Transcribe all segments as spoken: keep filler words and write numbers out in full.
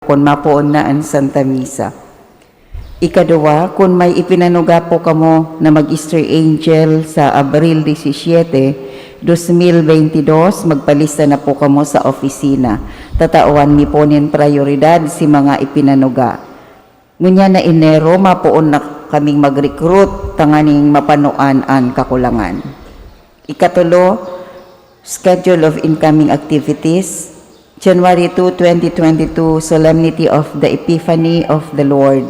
kun mapoon na an Santa Misa. Ikaduwa, kun may ipinanuga po kamo na mag-Easter Angel sa Abril disisiete, dos mil beintidos, magpalista na po kamo sa opisina. Tatawan mi po nin prayoridad si mga ipinanuga. Ngunyan na Enero, mapoon na kaming mag-recruit tanganing mapanuan an kakulangan. Ikatulo, schedule of incoming activities. January two, twenty twenty-two, Solemnity of the Epiphany of the Lord.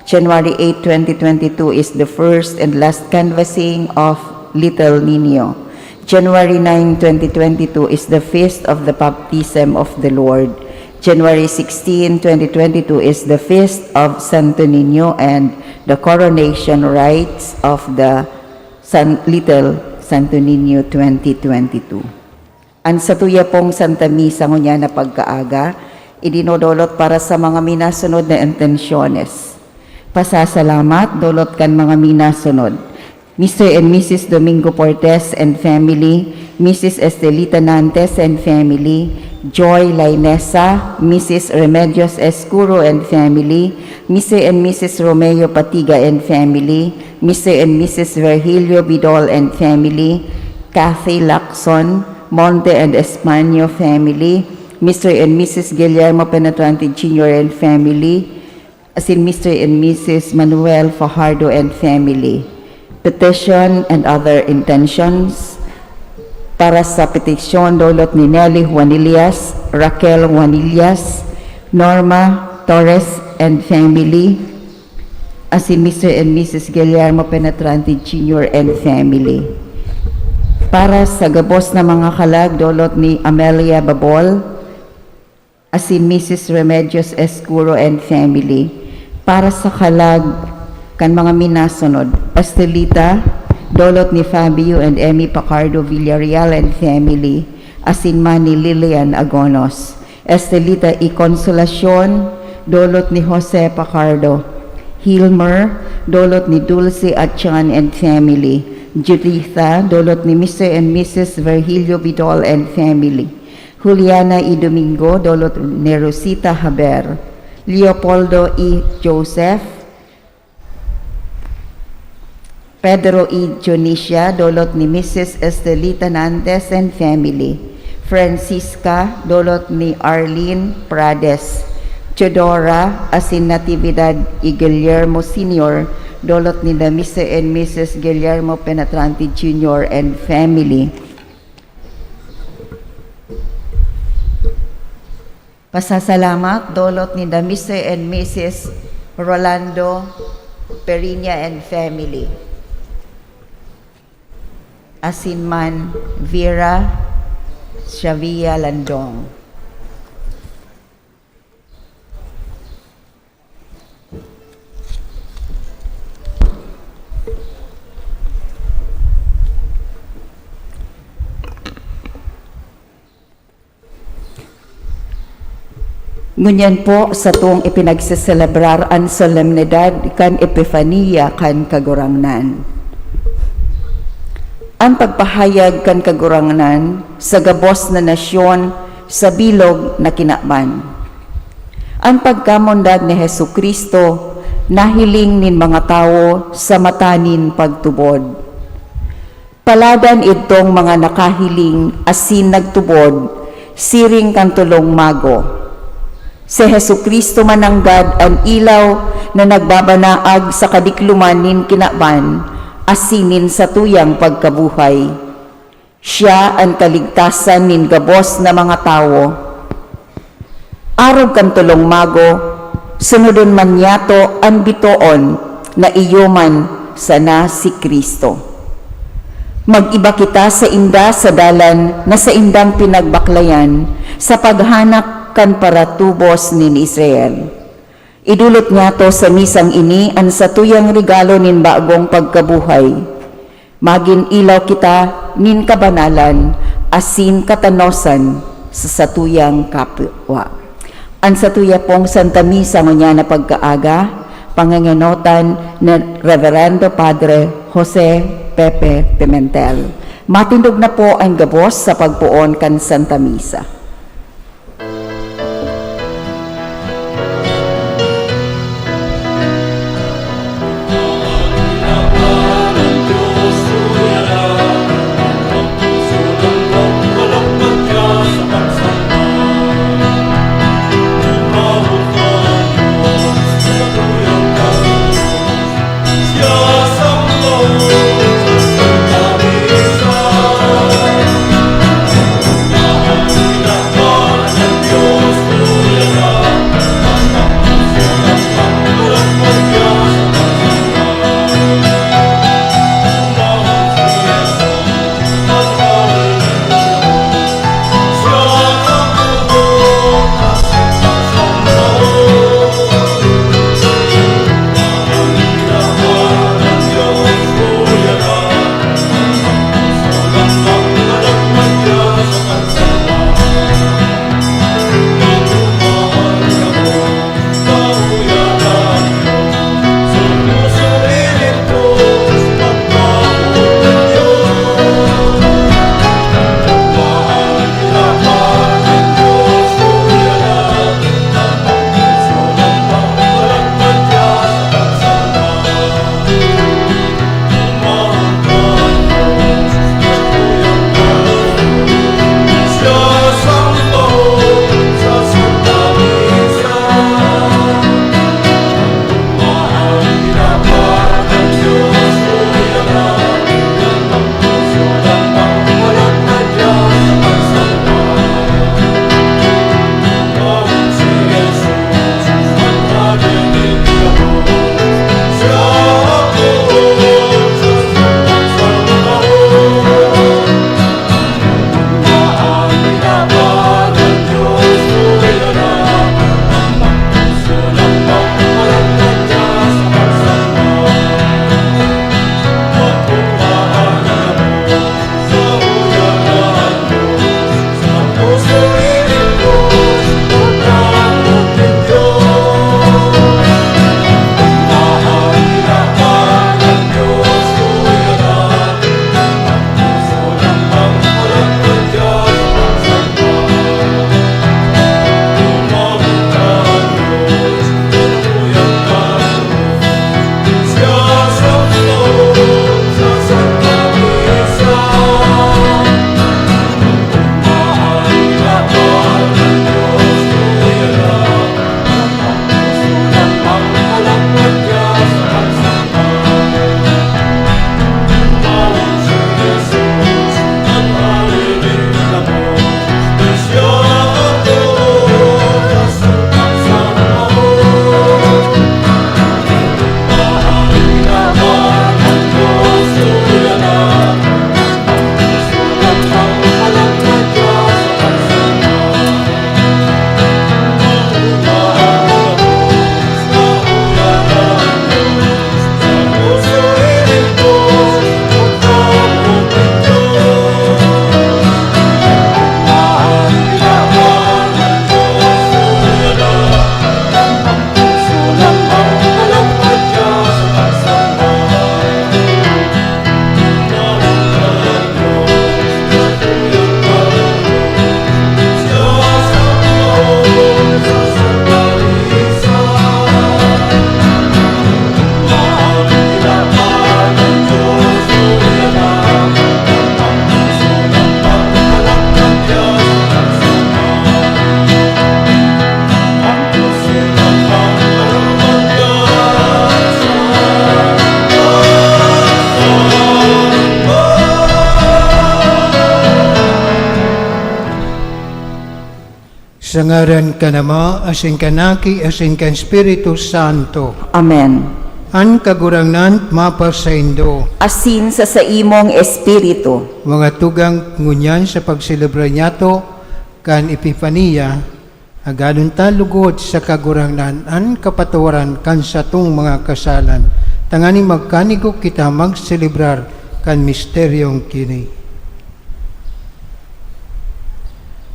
January eight, twenty twenty-two is the first and last canvassing of Little Niño. January nine, twenty twenty-two is the feast of the baptism of the Lord. January sixteen, twenty twenty-two is the feast of Santo Niño and the coronation rites of the San, Little Santo Niño twenty twenty-two. An satuya pong Santa Misa ngunyan na pagkaaga, idinolodolot para sa mga minasunod na intensyones. Pasasalamat, dolot kan mga minasunod: Mister and Missus Domingo Portes and family, Missus Estelita Nantes and family, Joy Lainesa, Missus Remedios Escuro and family, Mister and Missus Romeo Patiga and family, Mister and Missus Virgilio Bidol and family, Kathy Lacson, Monte and Españo family, Mister and Missus Guillermo Penetrante Junior and family, asin Mister and Missus Manuel Fajardo and family. Petition and other intentions. Para sa petisyon, dolot ni Nelly Juanillas, Raquel Juanillas, Norma Torres and family, asin Mister and Missus Guillermo Penetrante Junior and family. Para sa gabos na mga kalag, dolot ni Amelia Babol, asin Missus Remedios Escuro and family. Para sa kalag kan mga minasunod: Estelita, dolot ni Fabio and Emmy Pacardo Villarreal and family, asin man ni Lilian Agonos. Estelita y Consolacion, dolot ni Jose Pacardo. Hilmer, dolot ni Dulce Atian and family. Juditha, dolot ni Mister and Missus Virgilio Bidol and family. Juliana y Domingo, dolot ni Rosita Haber. Leopoldo y Joseph. Pedro y Dionisia, dolot ni Missus Estelita Nantes and family. Francisca, dolot ni Arlene Prades. Teodora, asin Natividad y Guillermo Senior, dolot ninda Mister and Missus Guillermo Penetrante Junior and family. Pasasalamat, dolot ninda Mister and Missus Rolando Periña and family. Asin man Vera Xavia Landong. Ngunyan po, satong ipinagseselebrar an solemnidad kan Epifania kan Kagurangnan. An pagpahayag kan Kagurangnan sa gabos na nasyon sa bilog na kinaban. An pagkamundag ni Jesu-Cristo nahiling nin mga tawo sa mata nin pagtubod. Paladan idtong mga nakahiling asin nagtubod, siring kan tolong mago. Si Jesu-Cristo mananggad an ilaw na nagbabanaag sa kadikloman nin kinaban asin nin satuyang pagkabuhay. Siya an kaligtasan nin gabos na mga tawo. Arog kan tolong mago, sunodon man niyato an bitoon na iyo man sana si Cristo. Mag-iba kita sainda sa dalan na saindang pinagbaklayan sa paghanak kan paratubos nin Israel. Idolot niyato sa misang ini an satuyang regalo nin bagong pagkabuhay. Magin ilaw kita nin kabanalan asin katanosan sa satuyang kapwa. An satuya pong Santa Misa ngunyan na pagkaaga, pangangenotan ni Reverendo Padre Jose Pepe Pimentel. Matindog na po an gabos sa pagpoon kan Santa Misa. Sa ngaran kan Ama, asin kan Aki, asin kan Espiritu Santo. Amen. An Kagurangnan mapasaindo. Asin sa saimong espiritu. Mga tugang, ngunyan sa pagselebra niyato kan Epifania, agadon ta lugod sa Kagurangnan an kapatawaran kan satong mga kasalan, tanganing magkanigo kita magselebrar kan misteryong kini.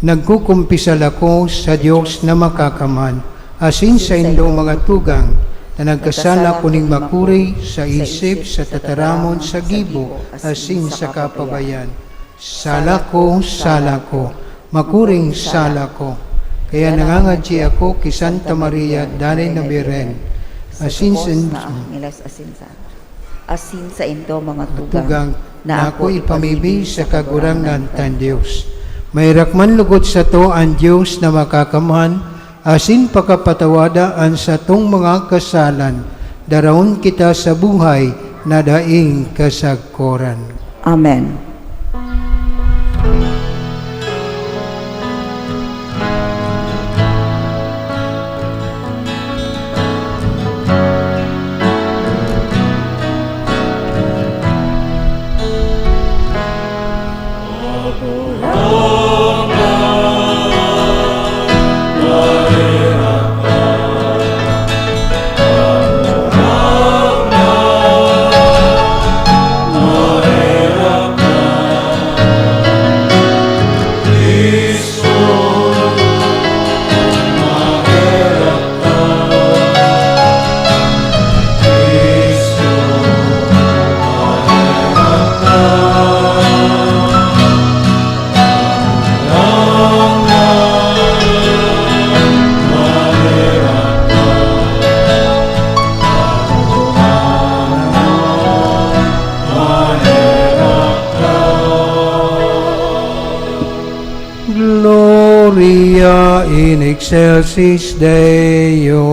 Nagkukumpisal ako sa Dios na Makakamhan, asin saindo, mga tugang, na nagkasala ako nin makuri sa isip, sa tataramon, sa gibo, asin sa kapabayan. Sala ko, sala ko, makuring sala ko. Kaya nangangadyi ako ki Santa Maria, Danay na Birhen, asin sa Ngilas asin sa asin saindo, mga tugang, tugang, na na ako ako ipamibi sa Kagurangnan tan Dios. Maherak man lugod sato an Dios na Makakamhan, asin pakapatawada an satong mga kasalan, daraon kita sa buhay na daing kasagkoran. Amen. Gloria in excelsis Deo.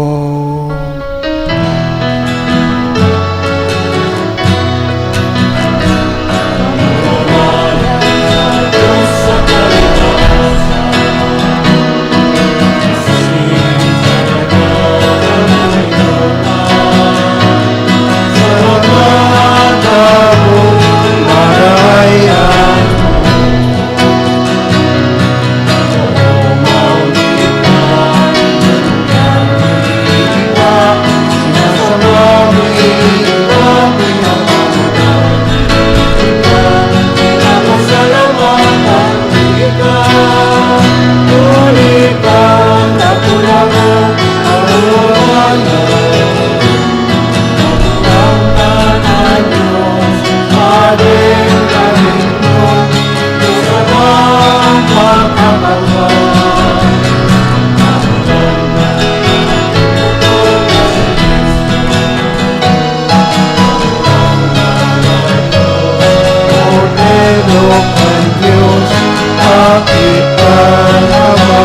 Kordero kan Dios, Aki kan Ama.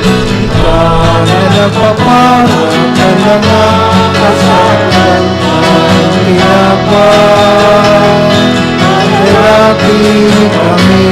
Ika na nagpapara kan mga kasalan kan tinapay. Heraki kami.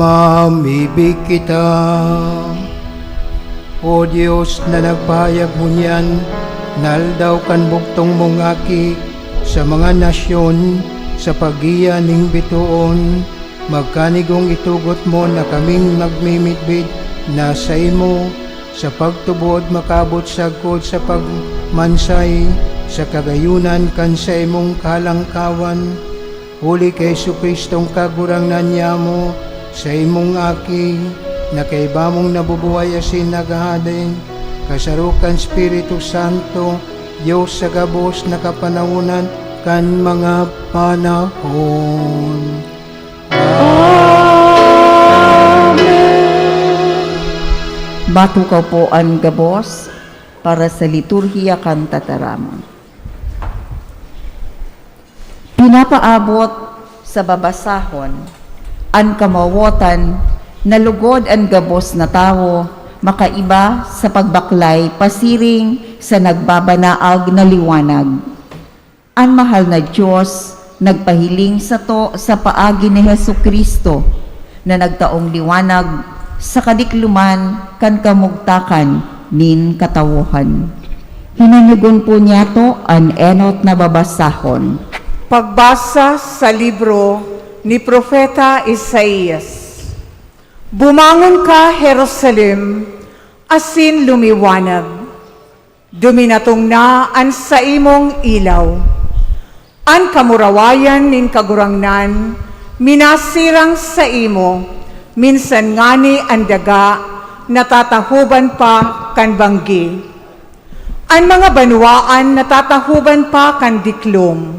Mamibi kita. O Dios na nagpahayag ngunyan na aldaw kan bugtong mong Aki sa mga nasyon, sa paggiya ning bitoon, magkanigong itugot mo na kaming nagmimidbid na saimo, sa pagtubod makaabot sagkod sa pagmansay sa kagayonan kan saimong kalangkawan, huli ki Jesu-Cristong Kagurangnan niamo, saimong Aki, na kaiba mong nabubuhay asin naghahade, kasaro kan Espiritu Santo, Dios sa gabos na kapanahonan kan mga panahon. Amen. Matukaw po an gabos para sa liturhiya kan tataramon. Pinapaabot sa babasahon an kamawotan na lugod an gabos na tawo makaiba sa pagbaklay pasiring sa nagbabanaag na liwanag. An mahal na Dios nagpahiling sato sa paagi ni Jesu-Cristo na nagtaong liwanag sa kadikloman kan kamugtakan nin katawohan. Hinanyugon po niyato an enot na babasahon. Pagbasa sa libro ni Propeta Isaias. Bumangon ka, Jerusalem, asin lumiwanag. Duminatong na an saimong ilaw. An kamurawayan nin Kagurangnan minasirang saimo, minsan ngani an daga natatahoban pa kan banggi. An mga banwaan natatahoban pa kan diklom.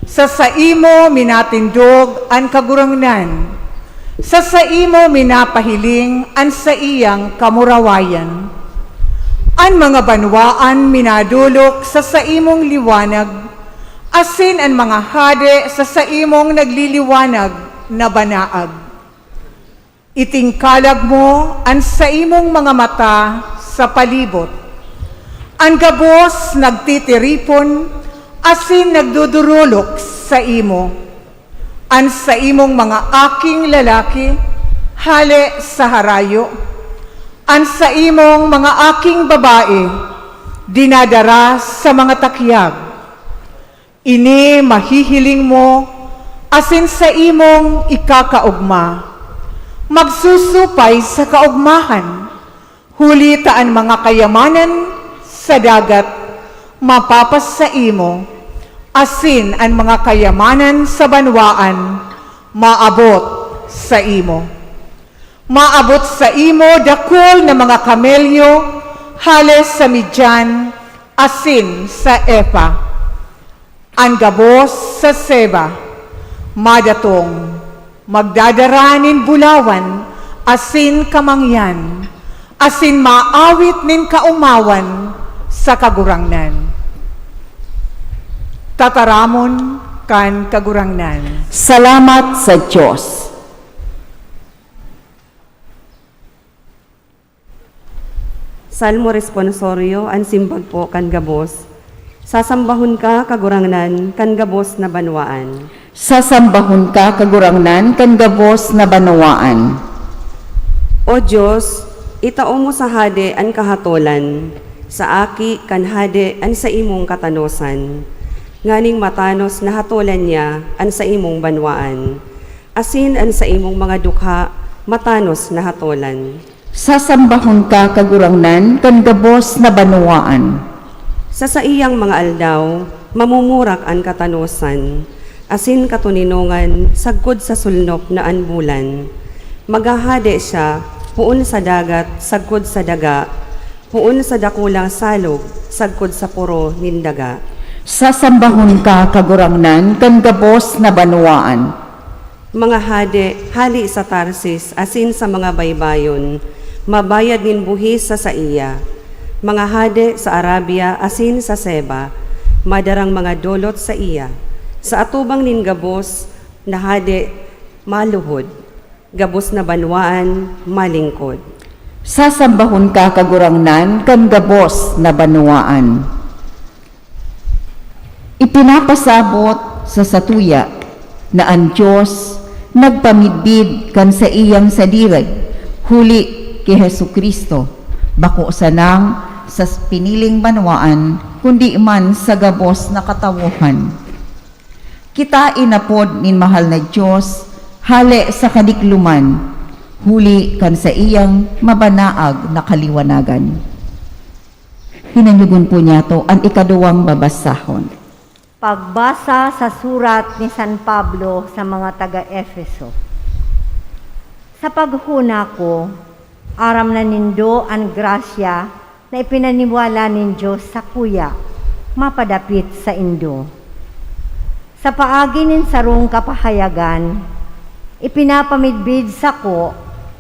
Sa saimo minatindog an Kagurangnan, sa saimo minapahiling an saiyang kamurawayan. An mga banwaan minadolok sa saimong liwanag, asin an mga hade sa saimong nagliliwanag na banaag. Itingkalag mo an saimong mga mata sa palibot. An gabos nagtitiripon asin nagdodorolok saimo. An saimong mga aking lalaki hale sa harayo, an saimong mga aking babae dinadara sa mga takyag. Ini mahihiling mo asin saimong ikakaogma. Magsusupay sa kaogmahan, huli ta an mga kayamanan sa dagat mapapas saimo, asin an mga kayamanan sa banwaan maabot saimo. Maabot saimo dakul na mga kamelyo hale sa Midian asin sa Efa. An gabos sa Seba madatong, magdadara nin bulawan asin kamangyan, asin maawit nin kaomawan sa Kagurangnan. Tataramon kan Kagurangnan. Salamat sa Dios. Salmo Responsorio, an simbag po kan gabos. Sasambahon ka, Kagurangnan, kan gabos na banwaan. Sasambahon ka, Kagurangnan, kan gabos na banwaan. O Dios, itao mo sa hade an kahatolan, sa aki kan hade an saimong katanosan, nganing matanos na hatolan niya an saimong banwaan, asin an saimong mga dukha matanos na hatolan. Sasambahon ka, Kagurangnan, kan gabos na banwaan. Sa saiyang mga aldaw, mamumurak an katanosan, asin katoninongan sagkod sa sulnop na an bulan. Maghahade siya poon sa dagat sagkod sa daga, poon sa dakulang salog sagkod sa poro nin daga. Sasambahon ka, Kagurangnan, kan gabos na banwaan. Mga hade hale sa Tarsis asin sa mga baybayon, mabayad nin buhis sa saiya. Mga hade sa Arabia asin sa Seba, madarang mga dolot saiya. Sa atubang nin gabos na hade, maluhod. Gabos na banwaan, malingkod. Sasambahon ka, Kagurangnan, kan gabos na banwaan. Ipinapasabot sa satuya na an Dios nagpamidbid kan saiyang sadiri huli ki Jesu-Cristo, bako sanang sa piniling banwaan, kundi man sa gabos na katawohan. Kita inapod nin mahal na Dios hale sa kadikloman, huli kan saiyang mabanaag na kaliwanagan. Hinanyogon po niyato an ikaduwang babasahon. Pagbasa sa surat ni San Pablo sa mga taga-Efeso. Sa paghona ko, aram na nindo an grasya na ipinaniwala nin Dios sakuya mapadapit saindo. Sa paagi nin sarong kapahayagan, ipinapamidbid sako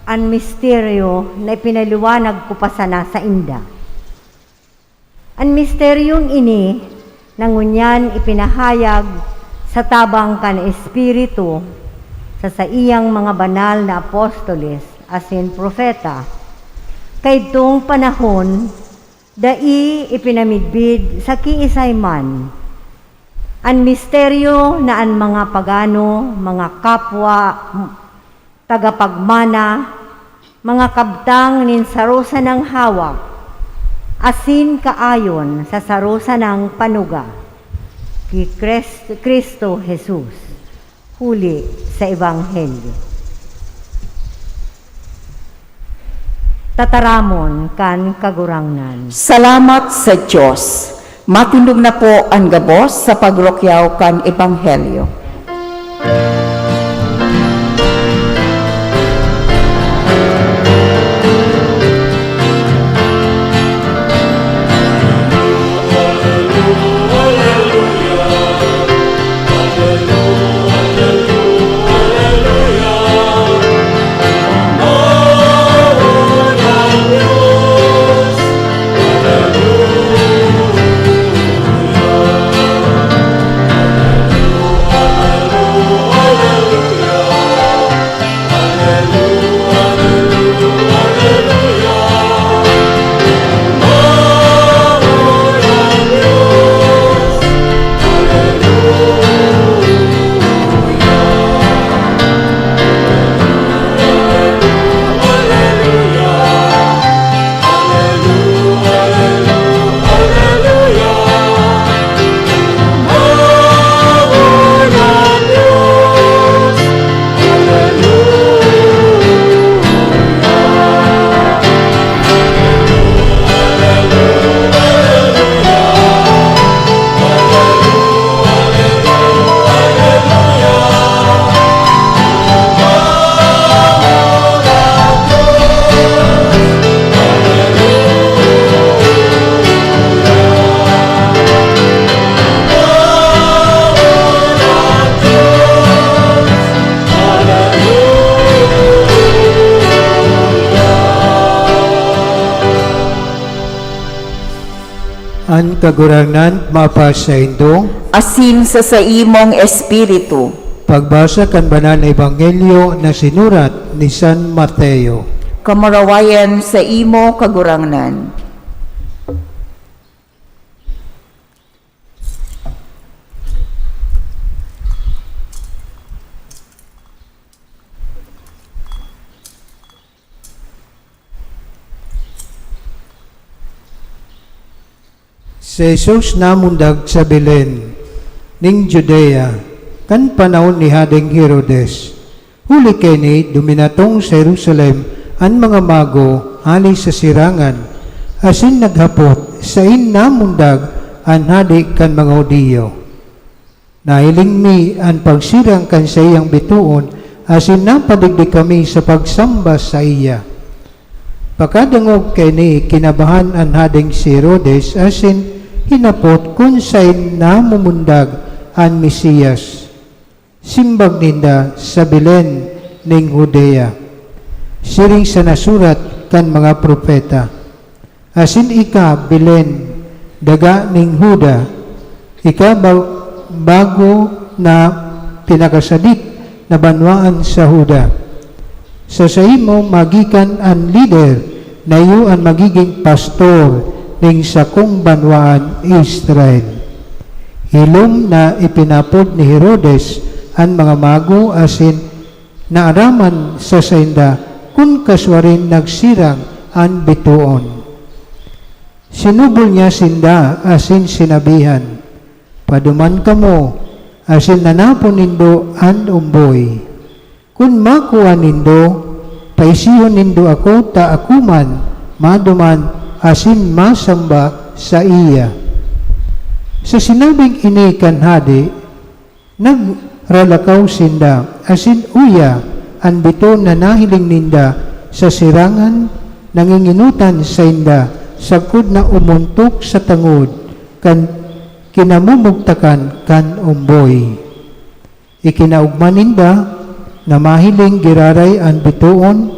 an misteryo na ipinaliwanag ko pa sana sainda. An misteryong ini na ngunyan ipinahayag sa tabang kan Espiritu sa saiyang mga banal na apostoles asin propeta. Kaidtong panahon, dai ipinamidbid sa kiisay man. An misteryo na an mga pagano, mga kapwa, tagapagmana, mga kabtang nin saro sanang hawak, asin kaayon sa saro sanang panuga, ki Kres-, Cristo Jesus, huli sa Ebanghelyo. Tataramon kan Kagurangnan. Salamat sa Dios. Matindog na po an gabos sa pagrukyaw kan Ebanghelyo. An Kagurangnan mapasaindo. Asin sa saimong espiritu. Pagbasa kan Banal na Ebanghelyo na sinurat ni San Mateo. Kamurawayan saimo, Kagurangnan. Si Jesus namundag sa Belen nin Judea kan panahon ni Hadeng Herodes. Huli kaini, duminatong sa Jerusalem an mga mago hale sa sirangan, asin naghapot, "Saen namundag an Hade kan mga Judio?" Nahiling mi an pagsirang kan saiyang bitoon asin napadigdi kami sa pagsamba saiya. Pakadangog kaini, kinabahan an Hadeng si Herodes asin hinapot kun saen namumundag an Mesiyas. Simbag ninda, "Sa Belen nin Judea, siring sa nasurat kan mga propeta." Asin ika, Belen, daga nin Juda, ika ba-, bago na pinakasadit na banwaan sa Juda. Sa saimo magikan an lider na iyo an magigin pastor nin sakong banwaan, Israel. Hilom na ipinapod ni Herodes an mga mago asin naaraman sa sainda kun kaswarin nagsirang an bitoon. Sinubol niya sinda asin sinabihan, "Paduman kamo asin nanapon nindo an omboy. Kun makua nindo, Paisihon nindo ako ta ako man maduman asin masamba saiya." Sa sinabing ini kan hade, nagralakaw sinda, asin uya, an bitoon na nahiling ninda sa sirangan, nangingenotan sainda, sagkod na umontok sa tangod kan kinamumugtakan kan omboy. Ikinaogma ninda na mahiling giraray an bitoon,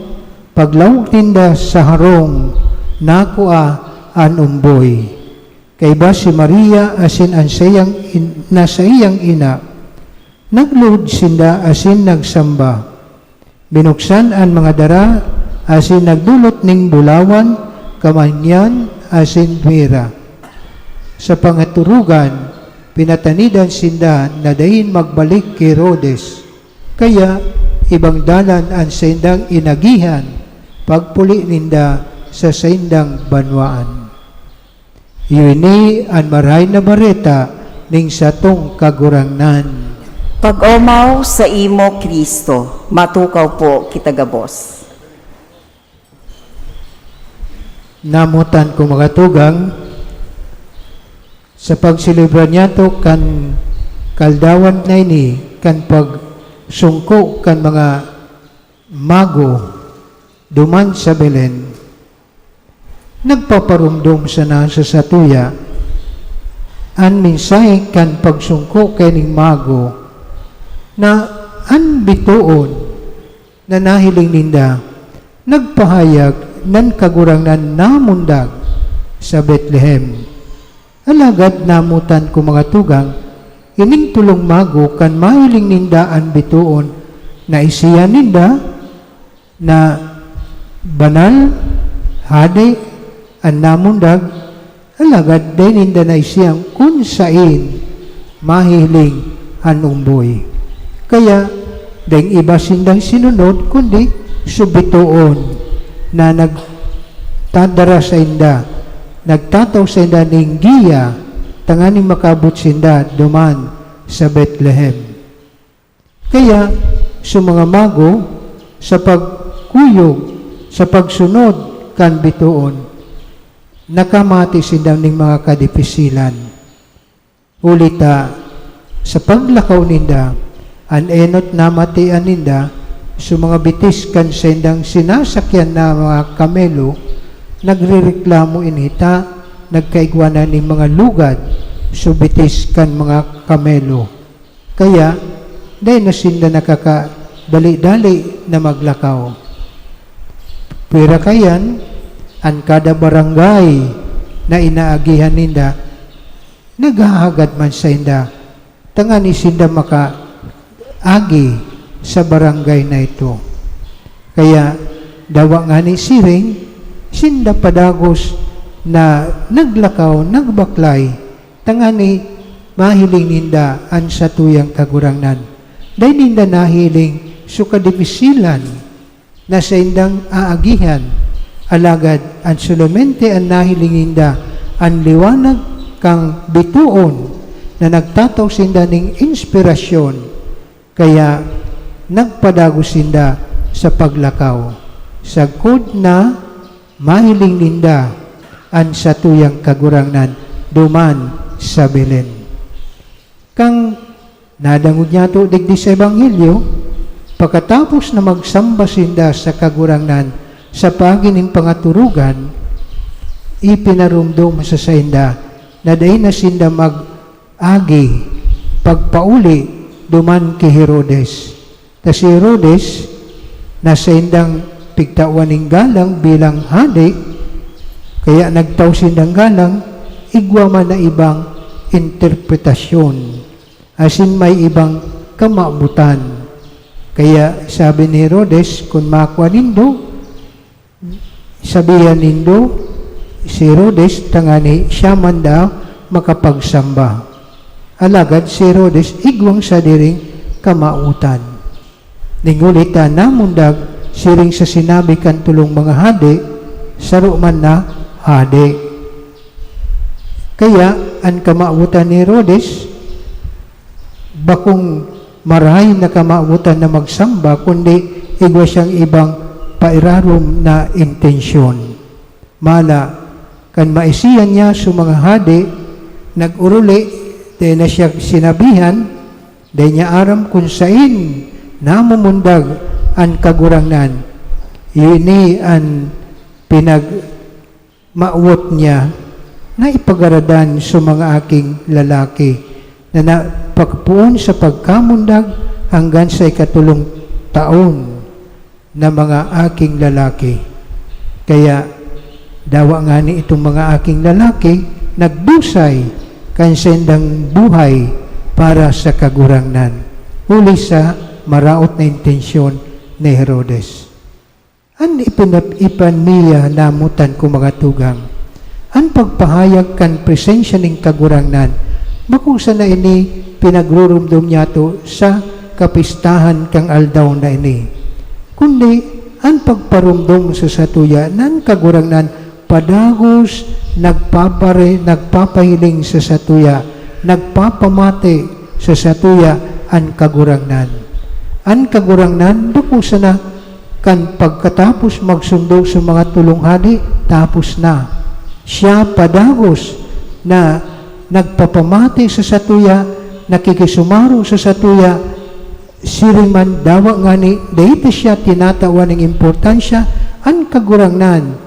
paglawag ninda sa harong, nakua an omboy. Kaiba si Maria asin an saiyang in-, na saiyang ina. Nagluhod sinda asin nagsamba. Binuksan an mga dara asin nagdolot nin bulawan, kamangyan, asin mira. Sa pangaturugan, pinatanidan sinda na daing magbalik ki Herodes, kaya ibang dalan an saindang inagihan pagpuli ninda sa saindang banwaan. Iyo ini an Marahay na Bareta ning satong Kagurangnan. Pag-omaw saimo, Cristo. Matukaw po kita gabos. Namotan ko, mga tugang, sa pagselebra niyato kan kaldawan na ini, kan pagsungko kan mga mago duman sa Belen, nagpaparomdom sana sa satuya an mensahe kan pagsungko kaining mago, na an bitoon na nahiling ninda nagpahayag na an Kagurangnan namundag sa Betlehem. Alagad namotan ko, mga tugang, ining tolong mago, kan mahiling ninda an bitoon, naisihan ninda na banal, hade, an namundag, alagad dai ninda naisihan kun saen mahihiling an omboy. Kaya, daing iba sindang sinunod, kundi subitoon na nagtadara sainda, nagtatao sainda nin giya tanganing makaabot sinda duman sa Betlehem. Kaya, sa mga mago, sa pagkuyog, sa pagsunod kan bitoon, nakamati sinda nin mga kadipisilan. Huli ta, sa paglakaw ninda, an enot namatian ninda sa mga bitis kan saindang sinasakyan na mga kamelo, nagrereklamo ini ta nagkaigwa na nin mga lugad sa bitis kan mga kamelo. Kaya, dai na sinda nakakadali-dali na maglakaw. Pwera kaiyan, an kada barangay na inaagihan ninda, naghahagad man sainda, tanganing sinda makaagi sa barangay na ito. Kaya, dawa ngani siring, sinda padagos na naglakaw, nagbaklay, tanganing mahiling ninda an satuyang Kagurangnan. Dai ninda nahiling so kadipisilan na saindang aagihan, alagad an solamente an nahiling ninda, an liwanag kan bitoon na nagtatao sinda nin inspirasyon, kaya nagpadagos sinda sa paglakaw, sagkod na mahiling ninda an satuyang Kagurangnan duman sa Belen. Kan nadangog niyato digdi sa Ebanghelyo, pakatapos na magsamba sinda sa Kagurangnan sa paagi nin pangaturugan, ipinaromdom sa sainda na dai na sinda mag-agi pagpauli duman ki Herodes. Ta si Herodes, na saindang pigtawan nin galang bilang hade, kaya nagtao sindang galang, igwa man na ibang interpretasyon, asin may ibang kamawotan. Kaya sabi ni Herodes, "Kun makua nindo, sabihan nindo si Herodes, tangani siya man daw makapagsamba." Alagad si Herodes igwang sadiring kamawotan. Nin huli ta namundag, siring sa sinabi kan tolong mga hade, saro man na hade. Kaya an kamawotan ni Herodes, bakong marahay na kamawotan na magsamba, kundi igwa siyang ibang pairarom na intensyon. Mala, kan maisihan niya sa mga hadi, nag-oruli, dai na siya sinabihan, dai niya aram kun sain namumundag an Kagurangnan. Iyo ini an pinagmawot niya na ipagaradan sa mga aking lalaki na napagpoon sa pagkamundag hanggang sa ikatolong taon na mga aking lalaki. Kaya, dawa ngani itong mga aking lalaki nagdusay kan saindang buhay para sa Kagurangnan, huli sa maraot na intensyon ni Herodes. An ipinap-, ipaniya namotan ko, mga tugang, an pagpahayag kan presensya nin Kagurangnan, bako sana ini pinagrurumdom niyato sa kapistahan kan aldaw na ini, kundi an pagparumdom sa satuya na an Kagurangnan padagos nagpapare-, nagpapahiling sa satuya, nagpapamati sa satuya an Kagurangnan. An Kagurangnan bako sana kan pagkatapos magsundo sa mga tolong hadi, tapos na. Siya padagos na nagpapamati sa satuya, nakikisumaro sa satuya, siring man dawa ngani dai ta siya tinatawan nin importansya, an Kagurangnan,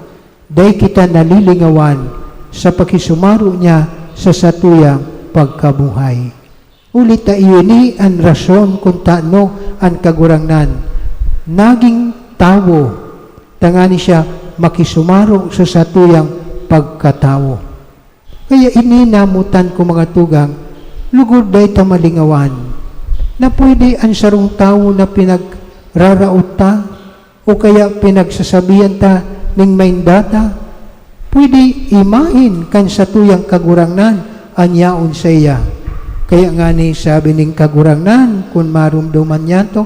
dai kita nalilingawan sa pakisumaro niya sa satuyang pagkabuhay. Huli ta iyo ni an rason kun tano an Kagurangnan nagin tawo, tangani siya makisumaro sa satuyang pagkatawo. Kaya ini namotan ko, mga tugang, lugod dai ta malingawan na pwede an sarong tawo na pinagraraot ta o kaya pinagsasabihan ta nin maindata, pwede imahin kan satuyang Kagurangnan an yaon saiya. Kaya ngani sabi nin Kagurangnan, kun maromdoman niyato,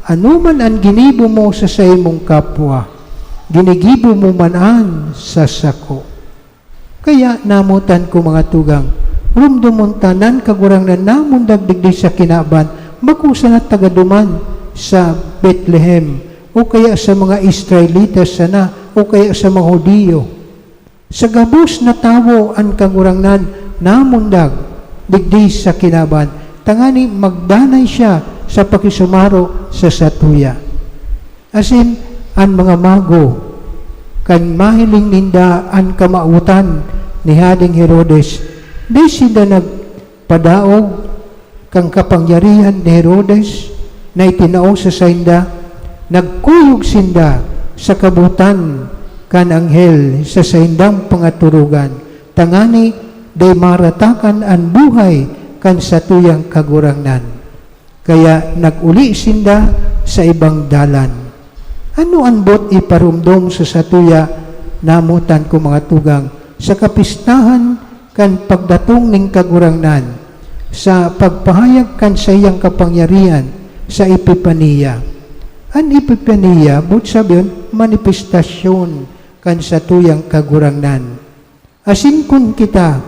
"Anoman an ginibo mo sa saimong kapwa, ginigibo mo man an sa sako." Kaya namotan ko, mga tugang, rumdomon ta na an Kagurangnan namundag digdi sa kinaban, bako sana taga duman sa Betlehem, o kaya sa mga Israelitas sana, o kaya sa mga Judio. Sa gabos na tawo an Kagurangnan namundag digdi sa kinaban, tangani magdanay siya sa pakisumaro sa satuya. Asin an mga mago, kan mahiling ninda an kamawotan ni Hadeng Herodes, dai sinda nagpadaog kan kapangyarihan ni Herodes na itinao sa sainda, nagkuyog sinda sa kabotan kan anghel sa saindang pangatorogan, tangani dai maratakan an buhay kan satuyang Kagurangnan. Kaya nag-uli sinda sa ibang dalan. Ano an boot iparomdom sa satuya, namotan ko, mga tugang, sa kapistahan kan pagdatong nin Kagurangnan, sa pagpahayag kan saiyang kapangyarihan sa Epipania? An Epipania, boot sabihon, manifestasyon kan satuyang Kagurangnan. Asin kun kita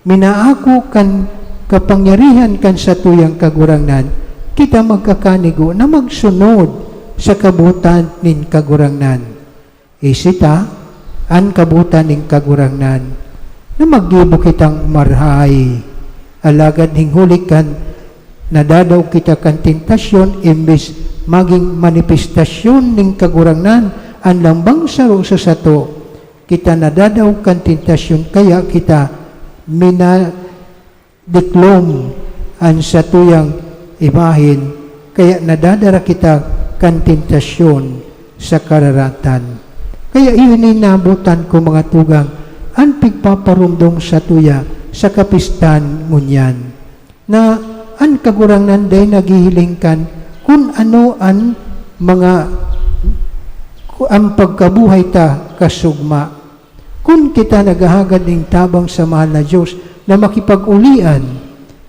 minaako kan kapangyarihan kan satuyang Kagurangnan, kita magkakanigo na magsunod sa kabotan nin Kagurangnan. Isi ta an kabotan nin Kagurangnan, na maggibo kitang marahay. Alagad nin huli kan nadadaog kita kan tentasyon, imbes magin manifestasyon nin Kagurangnan an lambang saro sa sato, kita nadadaog kan tentasyon, kaya kita minadiklom an satuyang imahen, kaya nadadara kita kan tentasyon sa kararatan. Kaya iyo ni nabotan ko, mga tugang, an pigpaparomdom satuya sa kapistan ngunyan, na an Kagurangnan dai naghihiling kan kun ano an mga, an pagkabuhay ta kasugma. Kun kita naghahagad nin tabang sa mahal na Dios na makipag-ulian,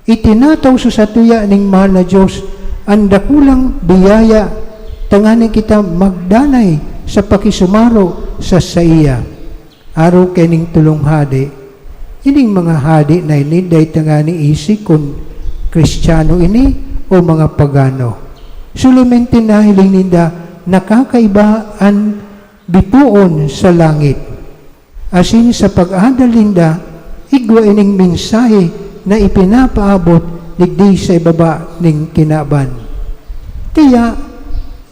itinataw sa satuya ning mahal na Dios an dakulang biyaya tanganing kita magdanay sa pakisumaro sa saiya. Arog kaining tolong hade, ining mga hade na ini dai tangani isi kun Kristiyano ini o mga pagano. Solamente nahiling ninda na kakaiba an bitoon sa langit. Asin sa pag-adal ninda, igwa ining mensahe na ipinapaabot digdi sa ibaba ning kinaban. Kaya,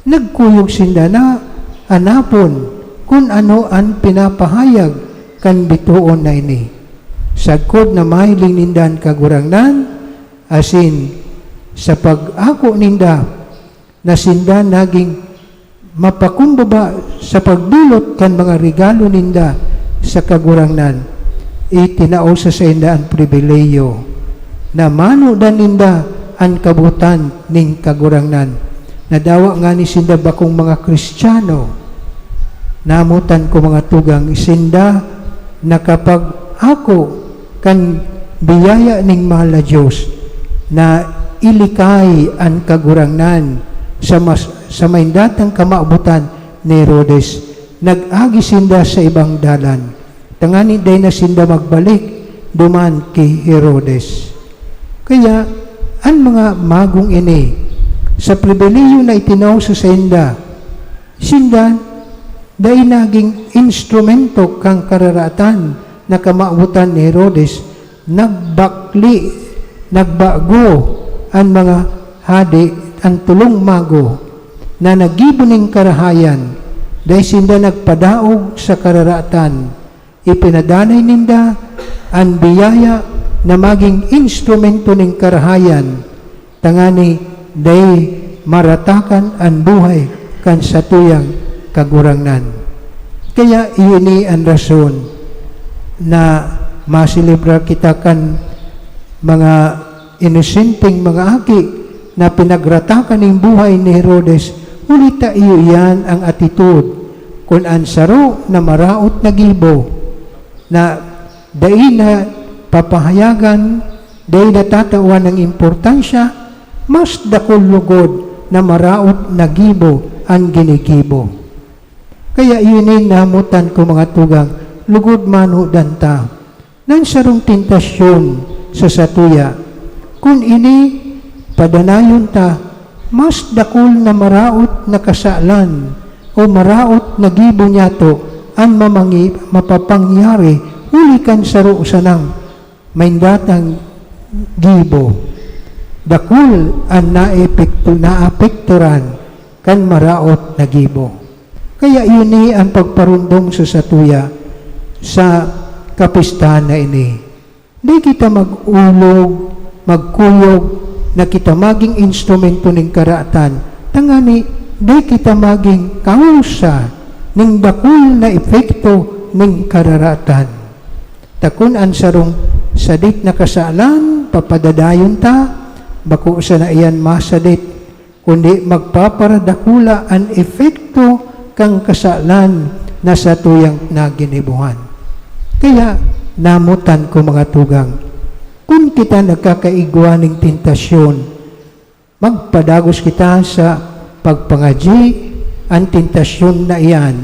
nagkuyog sinda na anapon kun ano an pinapahayag kan bitoon na ini. Sagkod na mahiling ninda an Kagurangnan, asin sa pag-ako ninda na sinda naging mapakumbaba sa pagdolot kan mga regalo ninda sa Kagurangnan, itinao sa sainda an pribilehiyo na manodan ninda an kabotan nin Kagurangnan. Nadawa ngani sinda bakong mga Kristiyano. Namotan ko, mga tugang, sinda nakapag-ako kan biyaya ning mahal na Dios na ilikay an Kagurangnan sa mas, sa maindang kamawotan ni Herodes. Nag-agi sinda sa ibang dalan, tangani dai na sinda magbalik duman ki Herodes. Kaya, an mga magong ini, sa pribilehiyo na itinao sa sainda, sinda dai naging instrumento kan kararatan na kamawotan ni Herodes, nagbakli, nagbago an mga hade, an tolong mago na naggibo nin karahayan, dai sinda nagpadaog sa kararatan. Ipinadanay ninda an biyaya na magin instrumento nin karahayan, tangani dai maratakan an buhay kan satuyang Kagurangnan. Kaya iyo ini an rason na maselebrar kita kan mga inosenteng mga aki na pinagratakan nin buhay ni Herodes, huli ta iyo iyan an atitude kun an saro na maraot na gibo na dai na papahayagan, dai na tatawan nin importansya, mas dakul lugod na maraot na gibo an ginigibo. Kaya iyo ini namotan ko, mga tugang, lugod manodan ta. Nan sarong tentasyon sa satuya, kun ini padanayon ta, mas dakul na maraot na kasalan o maraot na gibo niyato an mamangi-, mapapangyari huli kan saro sanang maindatang gibo. Dakul an naepekto-, naapekturan kan maraot na gibo. Kaya iyo ni an pagparundong sa satuya sa kapistahan na ini. Di kita mag-ulog, magkuyog na kita magin instrumento nin karatan, tangani di kita magin kausa nin dakul na epekto nin kararatan. Ta kun an sarong sadit na kasalan papadadayon ta, bako sana iyan masadit, kundi magpaparadakula an epekto kan kasalan na satuyang naginibohan. Kaya, namotan ko, mga tugang, kun kita nagkakaigwa nin tentasyon, magpadagos kita sa pagpangadyi, an tentasyon na iyan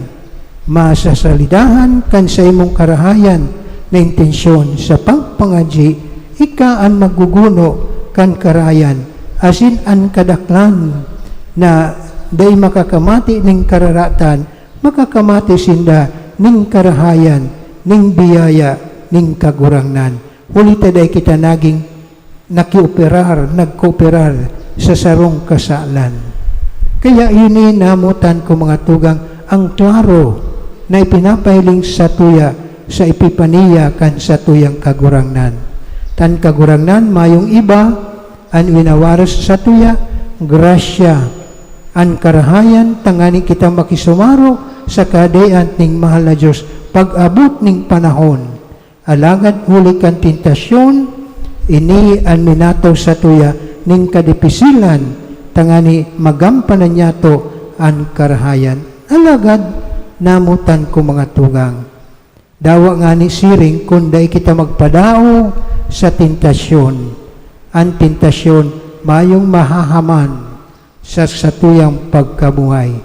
masasalidahan kan saimong karahayan na intensyon. Sa pagpangadyi, ika an magguguno kan karahayan, asin an kadaklan na dai makakamati nin kararatan, makakamati sinda nin karahayan, nin biyaya nin Kagurangnan. Huli ta dai kita nagin nakioperar, nagkooperar sa sarong kasalan. Kaya ini namotan ko, mga tugang, an klaro na ipinapahiling satuya sa Epipania kan satuyang Kagurangnan. An Kagurangnan mayong iba an winawaras satuya, grasya, an karahayan, tangani kita makisumaro sa Kahadean nin mahal na Dios pag-abot nin panahon. Alagad huli kan tentasyon, ini an minataw satuya nin kadipisilan, tangani magampanan niyato an karahayan. Alagad namotan ko, mga tugang, dawa ngani siring kun dai kita magpadaog sa tentasyon. An tentasyon mayong mahahaman sa satuyang pagkabuhay.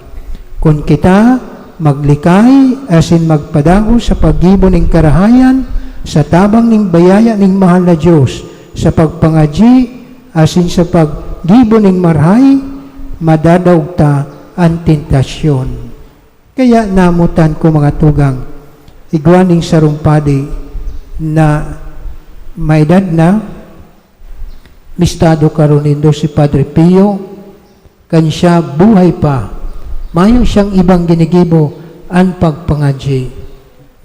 Kun kita maglikay asin magpadagos sa paggibo nin karahayan sa tabang nin bayaya nin mahal na Dios, sa pagpangadyi asin sa paggibo nin marahay, madadaog ta an tentasyon. Kaya namotan ko, mga tugang, igwa ning sarong padi na may edad na, listado karon nindo si Padre Pio, kan siya buhay pa, mayo siyang ibang ginigibo an pagpangadyi.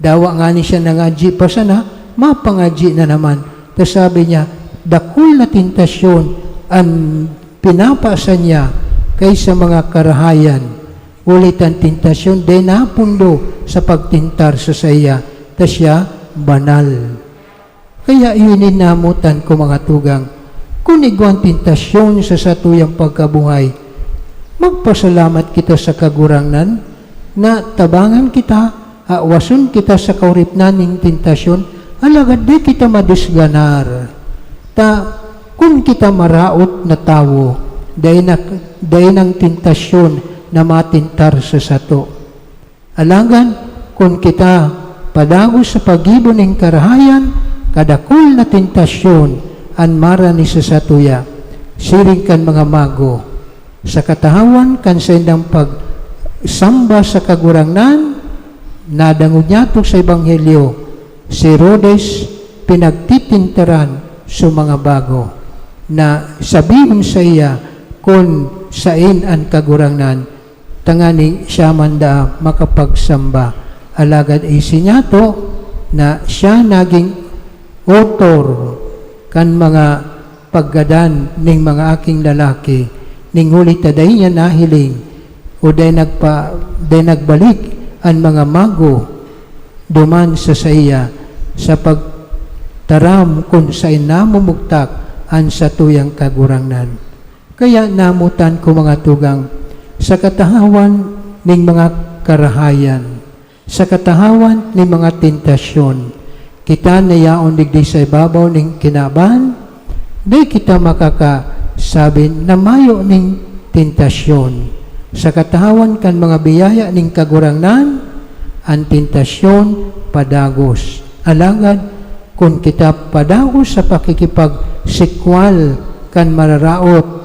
Dawa ngani siya nangadyi pa sana, mapangadyi na naman. Ta sabi niya, dakul na tentasyon an pinapasa niya kaysa mga karahayan. Huli ta an tentasyon dai napundo sa pagtentar sa saiya, ta siya banal. Kaya iyo nin namotan ko, mga tugang, kun igwang tentasyon sa satuyang pagkabuhay, magpasalamat kita sa Kagurangnan na tabangan kita, awason kita sa kauripnan nin tentasyon, alagad di kita madisganar. Ta, kun kita maraot na tawo, dai na, dai nang tentasyon na matentar sa sato. Alagad kun kita padagos sa paggibo nin karahayan, kadakul na tentasyon an marani sa satuya, siring kan mga mago. Sa katahawan kan saindang pagsamba sa Kagurangnan, nadangog niyato sa Ebanghelyo, si Herodes pinagtitentaran sa mga bago na sabihon saiya kun saen an Kagurangnan, tangani siya man daa makapagsamba. Alagad isi niyato na siya nagin otor kan mga paggadan ning mga aking lalaki, ning huli ta dai niya nahiling o dai nagpa-, dai nagbalik an mga mago duman sa saiya sa pagtaram kun saen namumugtak an satuyang Kagurangnan. Kaya namotan ko, mga tugang, sa katahawan ning mga karahayan, sa katahawan ning mga tentasyon, kita na yaon digdi sa ibabaw ning kinaban, di kita makakasabi na mayo ning tentasyon. Sa katahawan kan mga biyaya ning Kagurangnan, an tentasyon padagos. Alagad kun kita padagos sa pakikipagsikwal kan mararaot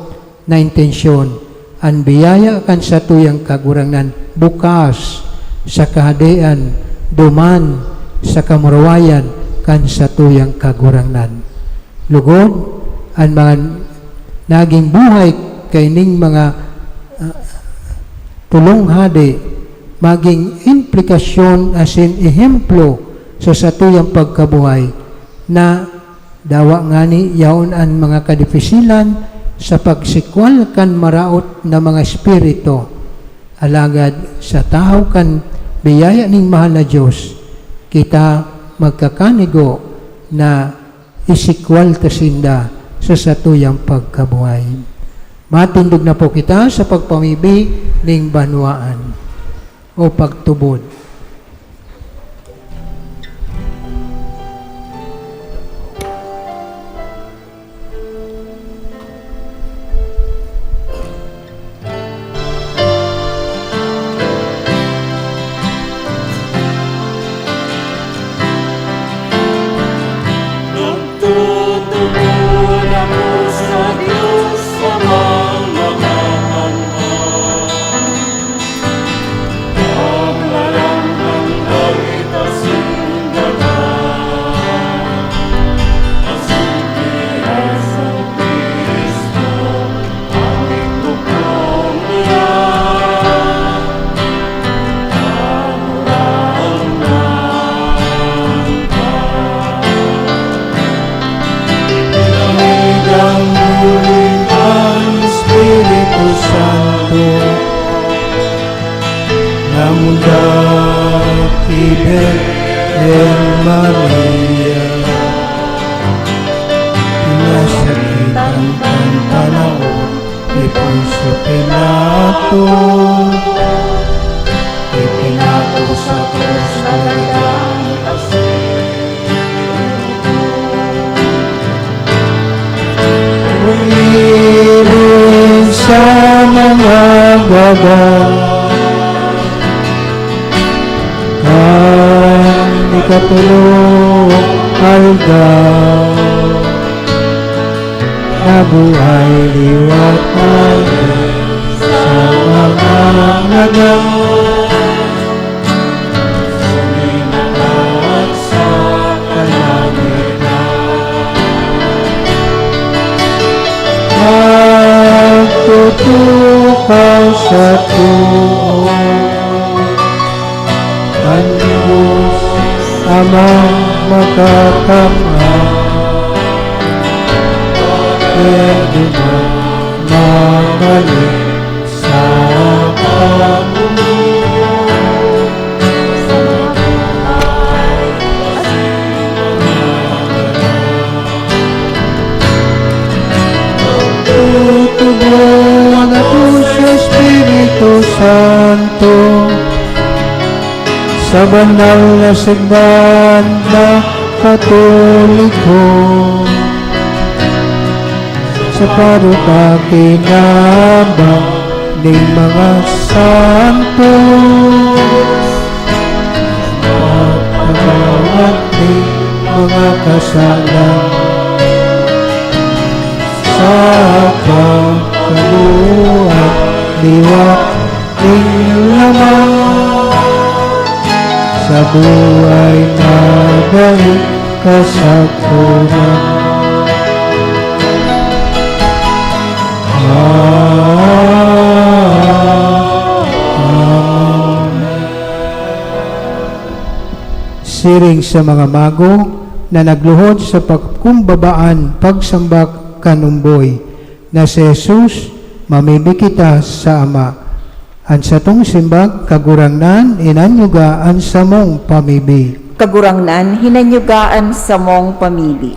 na intensyon, an biyaya kan satuyang Kagurangnan bukas sa Kahadean duman sa kamurawayan kan satuyang Kagurangnan. Lugod, an mga naging buhay kaining mga, ah, tolong hade magin implikasyon asin ehemplo sa satuyang pagkabuhay na dawa ngani yaon an mga kadipisilan sa pagsikwal kan maraot na mga espiritu. Alagad sa tahaw kan biyaya nin mahal na Dios, kita magkakanigo na isikwal ta sinda sa satuyang pagkabuhay. Matindog na po kita sa pagpamibi ning banwaan o pagtubod. Nagtutugon ako sa Diyos Amang Makapangyarihan. Paglalang kan dalit asin daga, asin ki Jesu-Cristo, an igtugtog niya, Kagurangnan ta. Pinamidang huli kan Espiritu Santo, namundag ki Birhen Maria, pinasakitan kan panaod ni Poncio Pilato, ipinako sa krus, talagang Humiling sa mga gaga, kan ikatolong aldaw, nabuhay liwat na sa mga ngaga. Ikaw sa too, an Dios Amang Makakamhan, pwede man mabalik sa pagbubuhay. Tutubo na po sa Espiritu Santo, sa banal na simbahan na Katoliko, sa parupakinabang ning mga santos, pagpatawad ning mga kasalan, sa pagkabuhay liwat ning lamang, sa buhay na dai kasagkoran. Amen. Siring sa mga mago na nagluhod sa pagkumbabaan pagsambak kan omboy, na si Jesus, mamibi kita sa Ama. An satong simbag, Kagurangnan, hinanyuga an samong pamibi. Kagurangnan, hinanyuga an samong pamibi.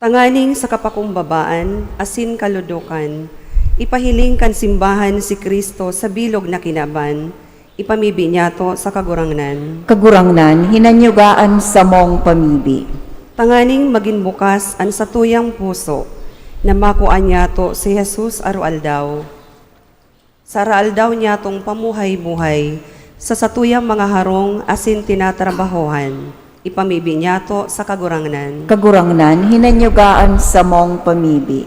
Tanganing sa kapakumbabaan asin kaludokan, ipahiling kan simbahan si Cristo sa bilog na kinaban, ipamibi niyato sa Kagurangnan. Kagurangnan, hinanyuga an samong pamibi. Tanganing magin bukas an satuyang puso, na makua niyato si Jesus aroaldaw. Sa araaldaw niyatong pamuhay-buhay, sa satuyang mga harong asin tinatrabahohan, ipamibi niyato sa Kagurangnan. Kagurangnan, hinanyuga an samong pamibi.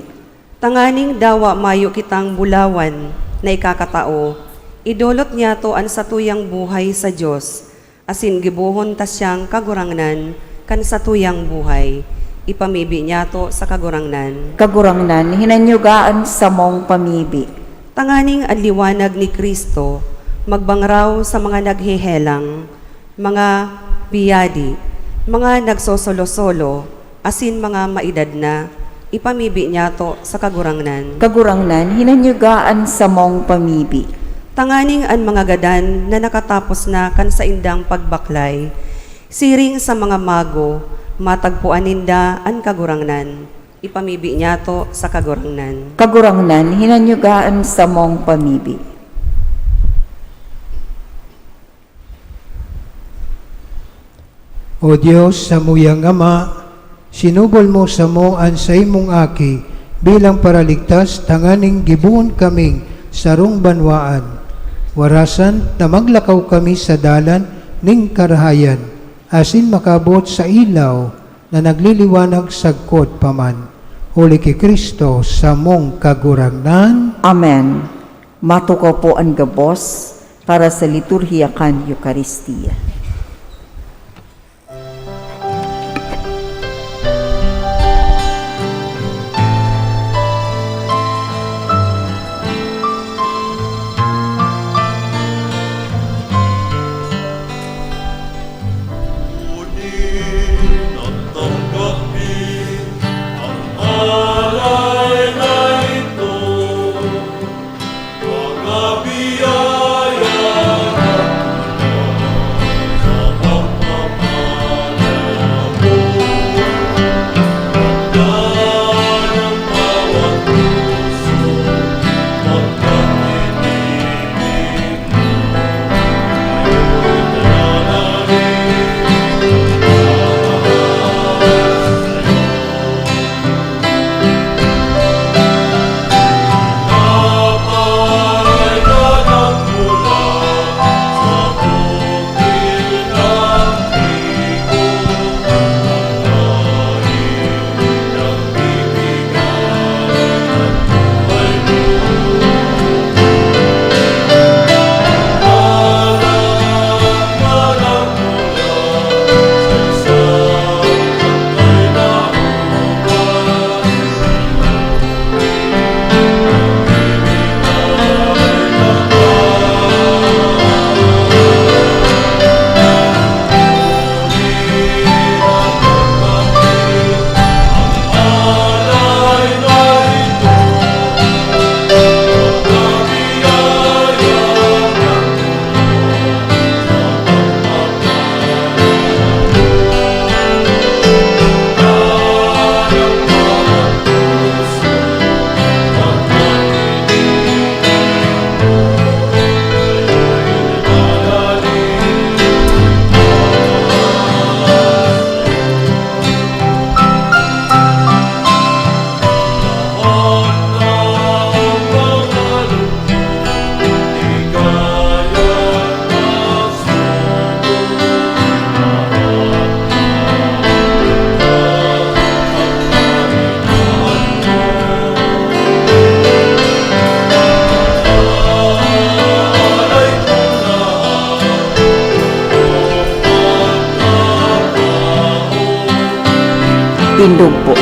Tanganing dawa mayo kitang bulawan na ikakatao, idolot niyato an satuyang buhay sa Dios, asin gibohon ta siyang Kagurangnan kan satuyang buhay. Ipamibi niyato sa Kagurangnan. Kagurangnan, hinanyuga an samong pamibi. Tanganing an liwanag ni Cristo magbangraw sa mga naghehelang, mga biyadi, mga nagsosolo-solo, asin mga maedad na, ipamibi niyato sa Kagurangnan. Kagurangnan, hinanyuga an samong pamibi. Tanganing an mga gadan na nakatapos na kan saindang pagbaklay, siring sa mga mago, matagpoan ninda an Kagurangnan. Ipamibi niyato sa Kagurangnan. Kagurangnan, hinanyuga an samong pamibi. O Dios, samuyang Ama, sinubol mo samo an saimong Aki bilang Paraligtas tanganing gibohon kaming sarong banwaan. Warasan ta maglakaw kami sa dalan nin karahayan, asin makaabot sa ilaw na nagliliwanag sagkod pa man. Huli ki Cristo, samong Kagurangnan. Amen. Matukaw po an gabos para sa liturhiya kan Eukaristia. Tindog po.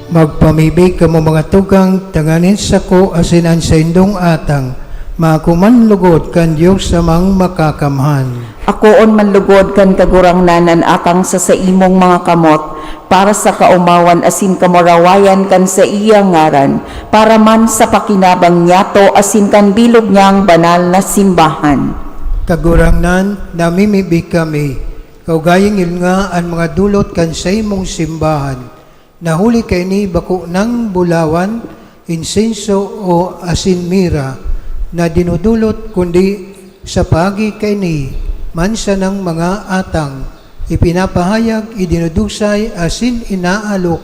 Magpamibi kamo, mga tugang, tanganing sako asin an saindong atang makuman lugod kan Dios Amang Makakamhan. Akoon man lugod kan Kagurangnan an atang sa saimong mga kamot, para sa kaomawan asin kamurawayan kan saiyang ngaran, para man sa pakinabang niyato asin kan bilog niyang banal na simbahan. Kagurangnan, namimibi kami, kaugayang ngilnga an mga dulot kan saimong simbahan, na huli kaini bako nang bulawan, insenso o asin mira na dinudulot, kundi sa paagi kaini man sanang mga atang, ipinapahayag, idinudusay asin inaalok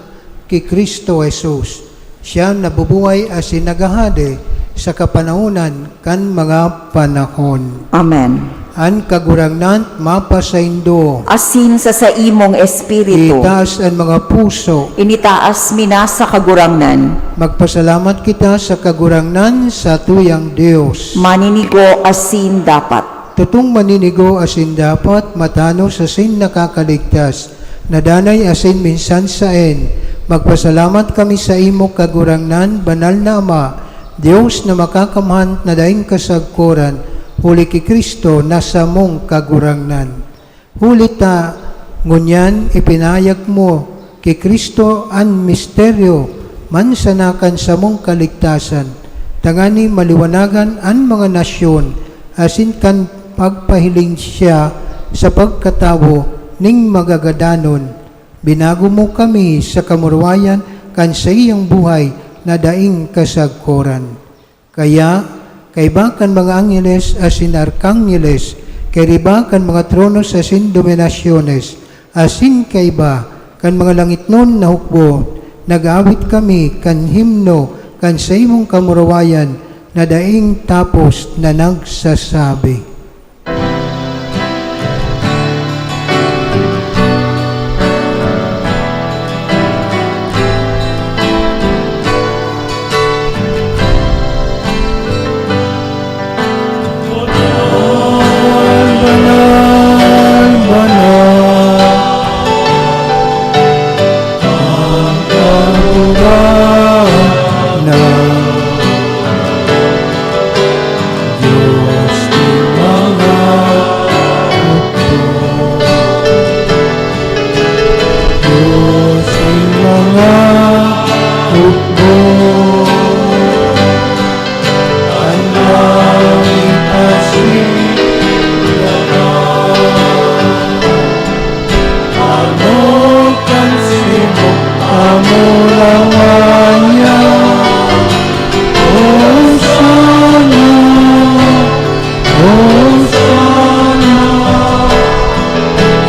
ki Cristo Jesus. Siya nabubuhay asin naghahade sa kapanahonan kan mga panahon. Amen. An Kagurangnan mapasaindo. Asin sa saimong espiritu. Itaas an mga puso. Initaas mi na sa Kagurangnan. Magpasalamat kita sa Kagurangnan, satuyang Dios. Maninigo asin dapat. Totong maninigo asin dapat, matanos asin nakakaligtas, na danay asin minsan saen. Magpasalamat kami saimo, Kagurangnan, Banal na Ama, Dios na makakamhan na daing kasagkoran, huli ki Cristo na samong Kagurangnan. Huli ta ngunyan ipinahayag mo ki Cristo an misteryo man sana kan samong kaligtasan, tanganing maliwanagan an mga nasyon, asin kan pagpahiling siya sa pagkatawo ning magagadanon, binago mo kami sa kamurawayan kan saiyang buhay na daing kasagkoran. Kaya, kaiba kan mga angheles asin arkangheles, kairiba kan mga tronos asin dominasyones, asin kaiba kan mga langitnon na hukbo, nag-aawit kami kan himno kan saimong kamurawayan na daing tapos na nagsasabi. Banal, banal, banal, ang Kagurangnan. Dios nin mga hukbo. Dios nin mga hukbo. An langit asin daga. Ano kan sibong kamurawayan? Hosana, Hosana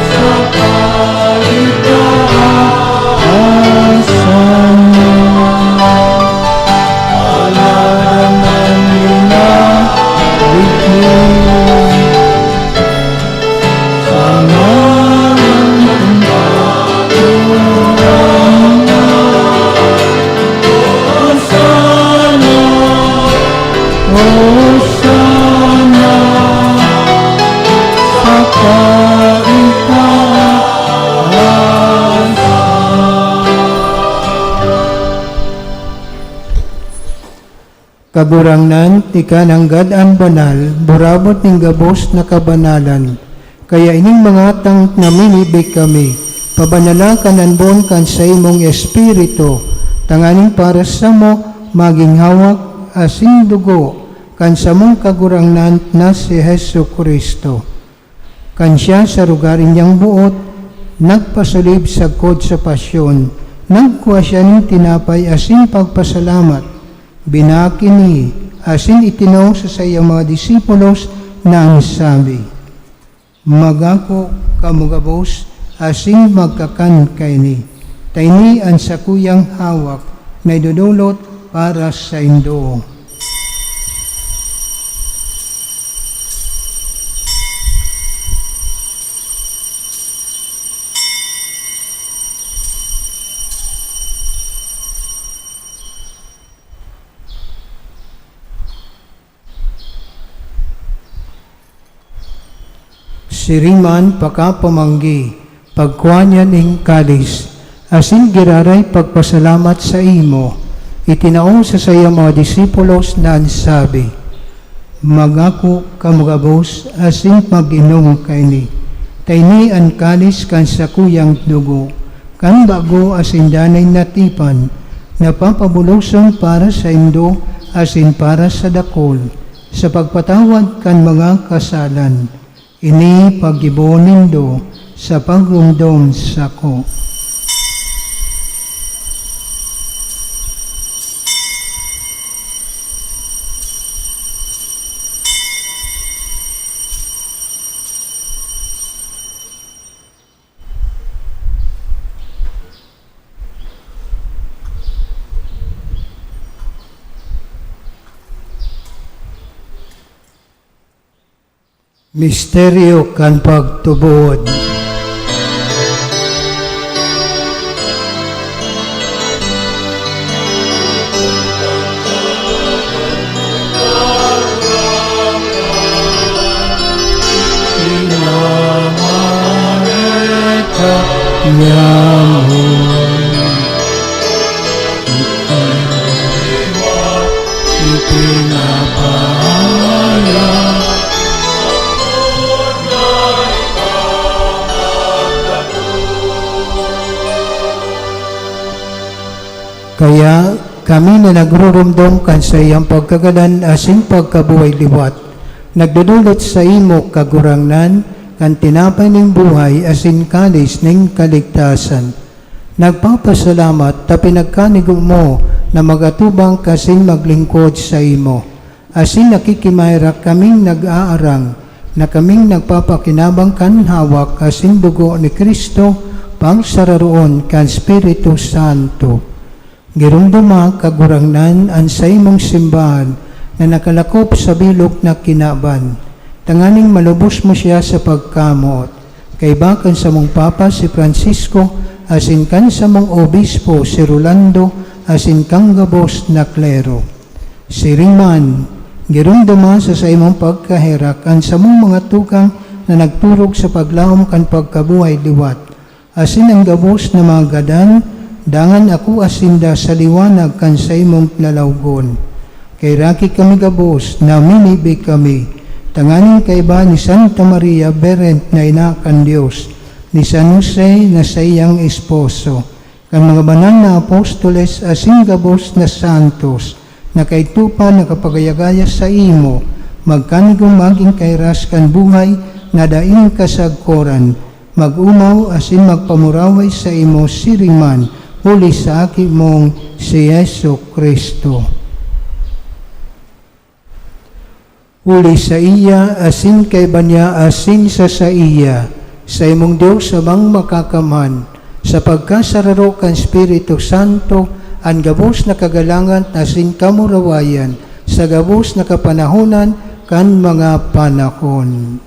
sa kaitaasan. Alagad an mga liglig. Hosana, Hosana sa kaitaasan. Kagurangnan, ika nanggad an banal, burabod nin gabos na kabanalan. Kaya ining mga atang namimibi kami, pabanala kan anbon kan saimong Espiritu, tanganing para samo magin hawak asin dugo kan samong Kagurangnan na si Jesu-Cristo. Kan siya sa rogaring niyang boot nagpasulib sagkod sa pasyon, Nagkua siya nin tinapay asin pagpasalamat, binaki ini, asin itinao sa saiyang mga disipulos na an sabi, "Magako kamo gabos asin magkakan kaini, ta ini an sakuyang hawak na idodolot para saindo." Siring man, pakapamanggi, pagkua niya nin kalis, asin giraray pagpasalamat saimo, itinao sa saiyang mga disipulos na an sabi, "Magako kamo gabos asin mag-inom kaini, ta ini an kalis kan sakuyang dugo, kan bago asin danay na tipan, na papabuloson para saindo asin para sa dakul, sa pagpatawad kan mga kasalan. Ini paggibo nindo sa pagromdom sako." Misteryo kan pagtubod. Kaya kami na nagruromdom kan saiyang pagkagadan asin pagkabuhay liwat, nagdodolot saimo, Kagurangnan, kan tinapay nin buhay asin kalis nin kaligtasan. Nagpapasalamat ta pinagkanigo mo na mag-atubang asin maglingkod saimo. Asin nakikimaherak kaming nag-aarang na kaming nagpapakinabang kan hawak asin dugo ni Cristo, pagsararoon kan Espiritu Santo. Giromdoma, Kagurangnan, an saimong simbahan na nakalakop sa bilog na kinaban, tanganing malubos mo siya sa pagkamoot, kaiba kan samong Papa si Francisco asin kan samong Obispo si Rolando asin kan gabos na klero. Siring man, giromdoma sa saimong pagkaherak an samong mga tugang na nagturog sa paglaom kan pagkabuhay liwat, asin an gabos na mga gadan, dangan akua sinda sa liwanag kan saimong lalawgon. Kaheraki kami gabos, namimibi kami, tanganing kaiba ni Santa Maria, Birhen na ina kan Dios, ni San Jose na saiyang esposo, kan mga banal na apostoles asin gabos na santos, na kaidto pa nakapagaya-gaya saimo, magkanigong magin kahiras kan buhay na daing kasagkoran, mag-omaw asin magpamuraway saimo siring man, huli sa Aki mong si Jesu-Cristo. Huli saiya, asin kaiba niya, asin sa saiya, saimong Dios, Amang Makakamhan, sa pagkasararo kan Espiritu Santo, an gabos na kagalangan asin kamurawayan, sa gabos na kapanahonan kan mga panahon.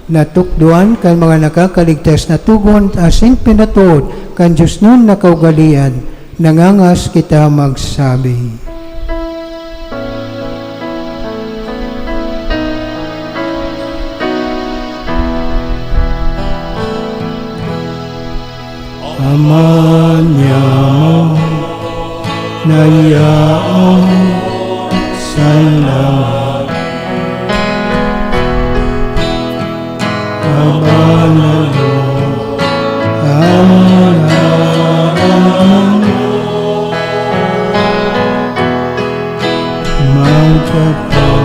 Natukdoan kan mga nakakaligtas na togon asin pinatod kan diosnon na kaugalean, nangangas kita magsabi. Ama niamo na yaon sa langit, abanalo an ngaran mo, magkatao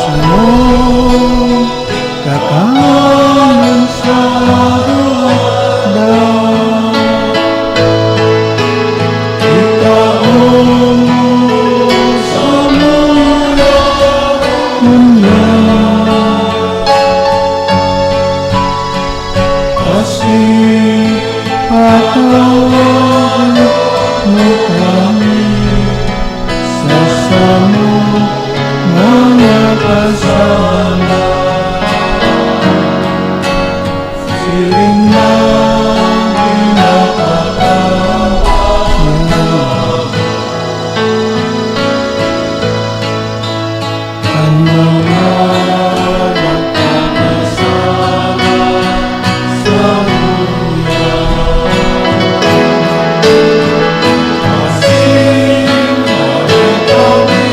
Samo kakanan sa hukdanan, itao mo sa mga ngunyan. Asin patawaran mo kami sa samong mga kasalanan, siring na pinapatawad kan mga nagkakasala saiya. Asin harong kami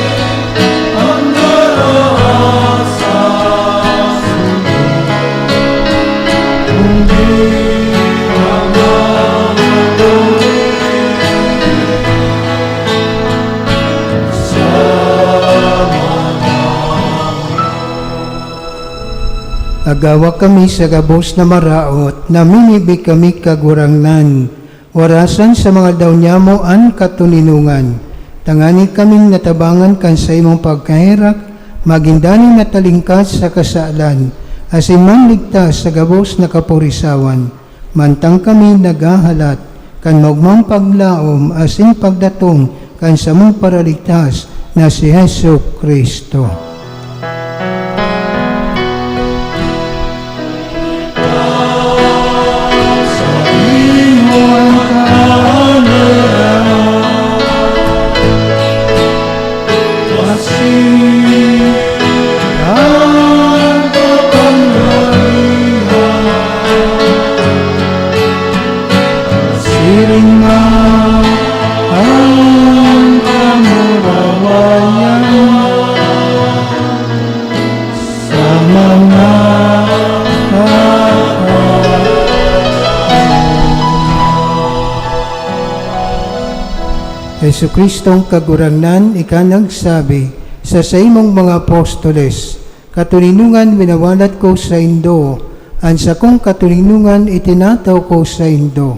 an nararaot sa sunog, kundi an mga tawiri sa mga Agawa kami sa gabos na maraot, namimibi kami, Kagurangnan, warasan sa mga aldaw niamo an katoninongan, tanganing kaming natabangan kan saimong pagkaherak, magin danay natalingkas sa kasalan, asin manligtas sa gabos na kapurisawan. Mantang kami naghahalat kan maogmang paglaom asin pagdatong kan samong Paraligtas na si Jesu-Cristo. Siring man an kamurawayan sa mga tawo. Jesu-Cristong Kagurangnan, ika nagsabi sa saimong mga apostoles, "Katoninongan winawalat ko saindo, an sakong katoninongan itinatao ko saindo."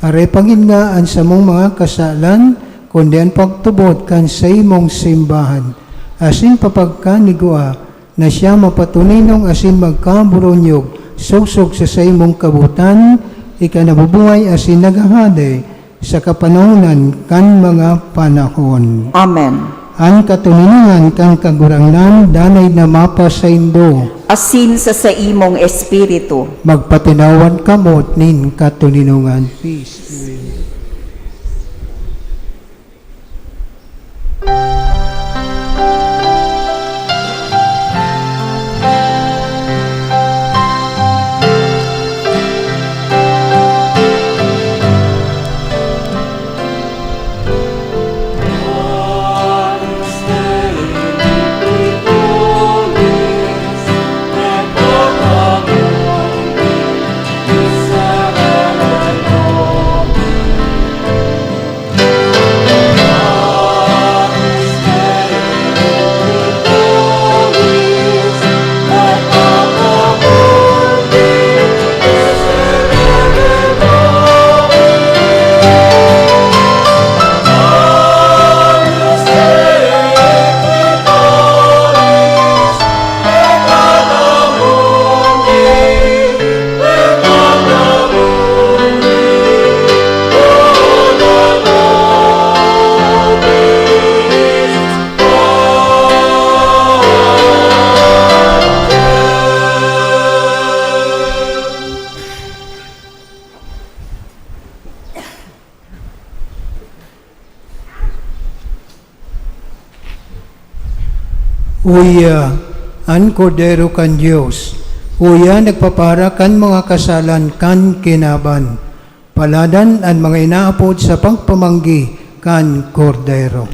Aray pa ngin nga an samong mga kasalan, kundi an pagtubod kan saimong simbahan, asin papagkanigua na siya mapatoninong asin magkaburonyog sosog sa saimong kabotan, ika na bubuhay asin naghahade sa kapanahonan kan mga panahon. Amen. An katoninongan kan Kagurangnan danay na mapasaindo. Asin sa saimong espiritu. Magpatinawan kamo nin katoninongan. Peace be with you. Uya, an Kordero kan Dios, uya nagpapara kan mga kasalan kan kinaban. Paladan an mga inaapod sa pagpamanggi kan Kordero.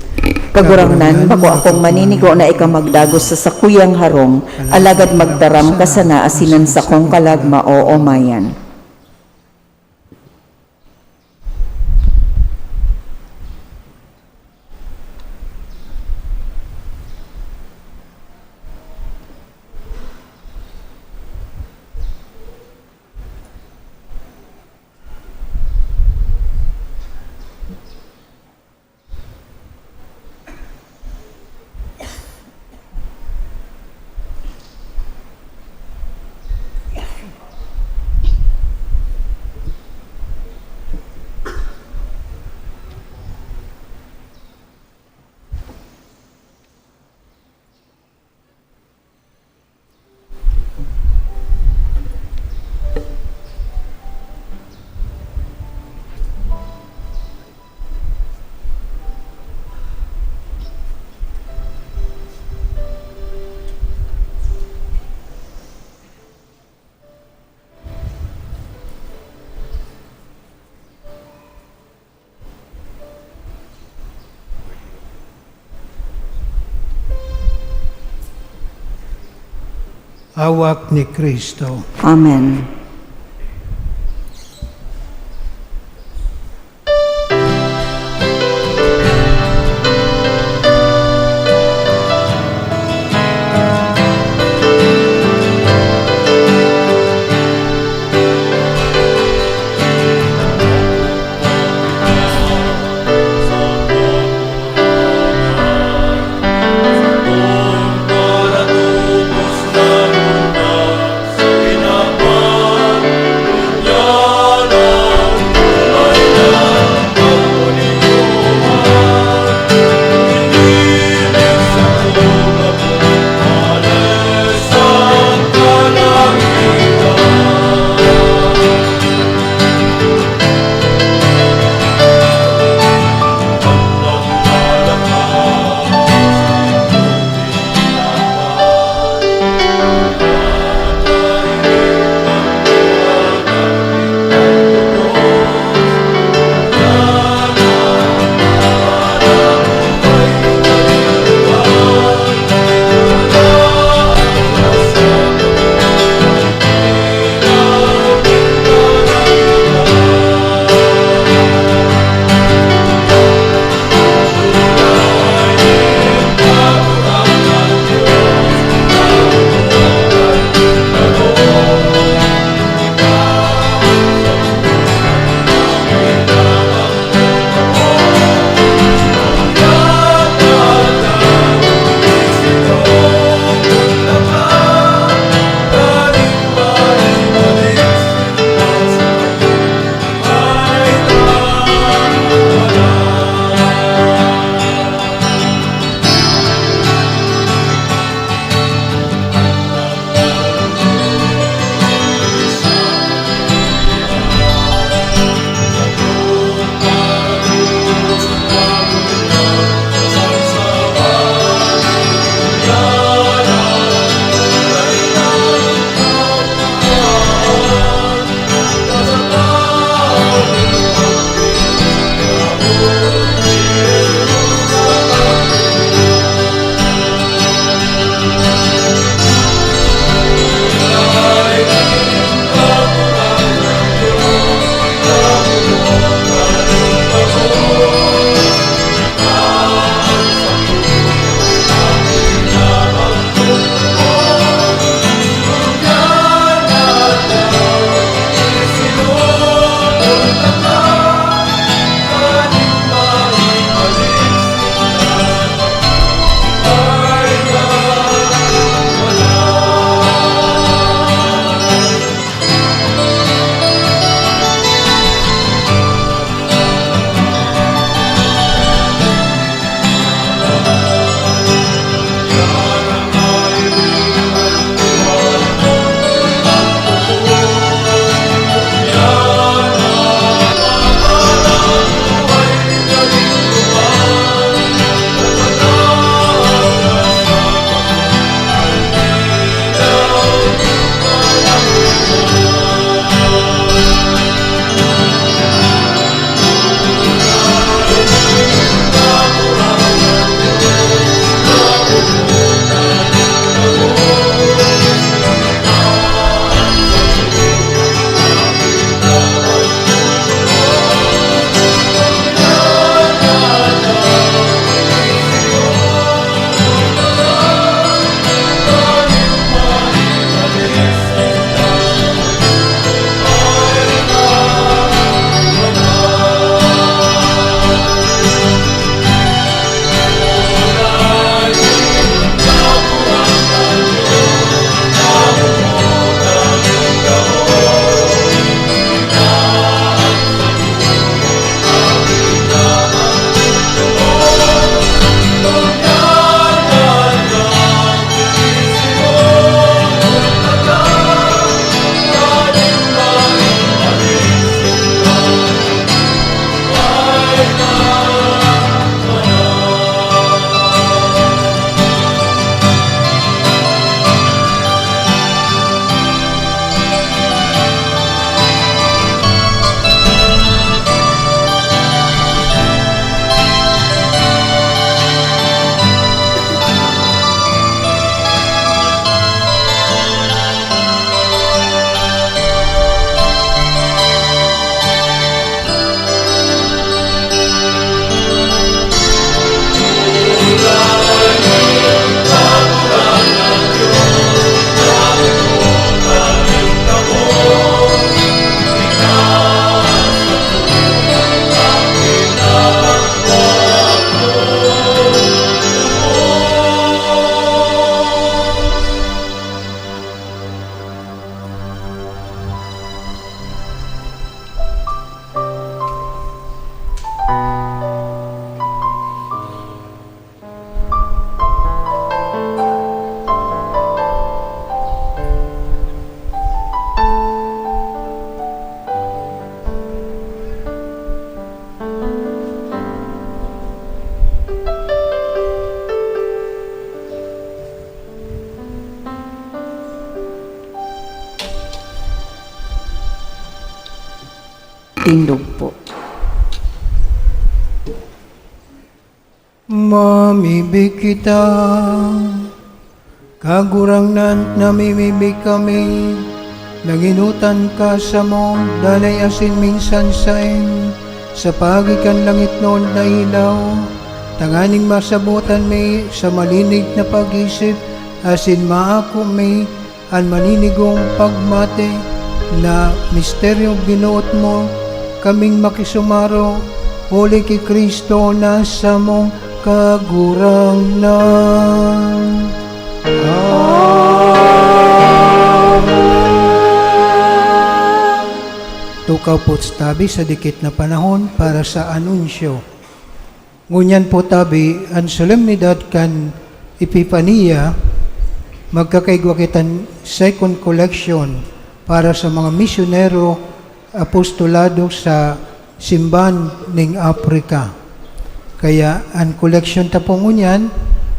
Kagurangnan, bako akong maninigo na ika magdagos sa sakuyang harong, alagad magtaram ka sana asin an sakong kalag maoomayan. Hawak ni Kristo. Amen. Tindog po. Mamibi kita. Kagurangnan, namimibi kami. Nangenotan ka samo, danay asin minsan saen, sa paagi kan langitnon na ilaw, tanganing masabotan mi sa malinig na pag-isip, asin maako mi an maninigong pagmati na misteryong binoot mo kaming makisumaro huli ki Cristo na samong Kagurangnan. Amen. Tukaw po tabi sa dikit na panahon para sa anunsyo. Ngunyan po tabi, an solemnidad kan Epifania, magkakaigwa kitang second collection para sa mga misyonero, apostolado sa simbahan ning Africa. Kaya an koleksyon ta po ngunyan,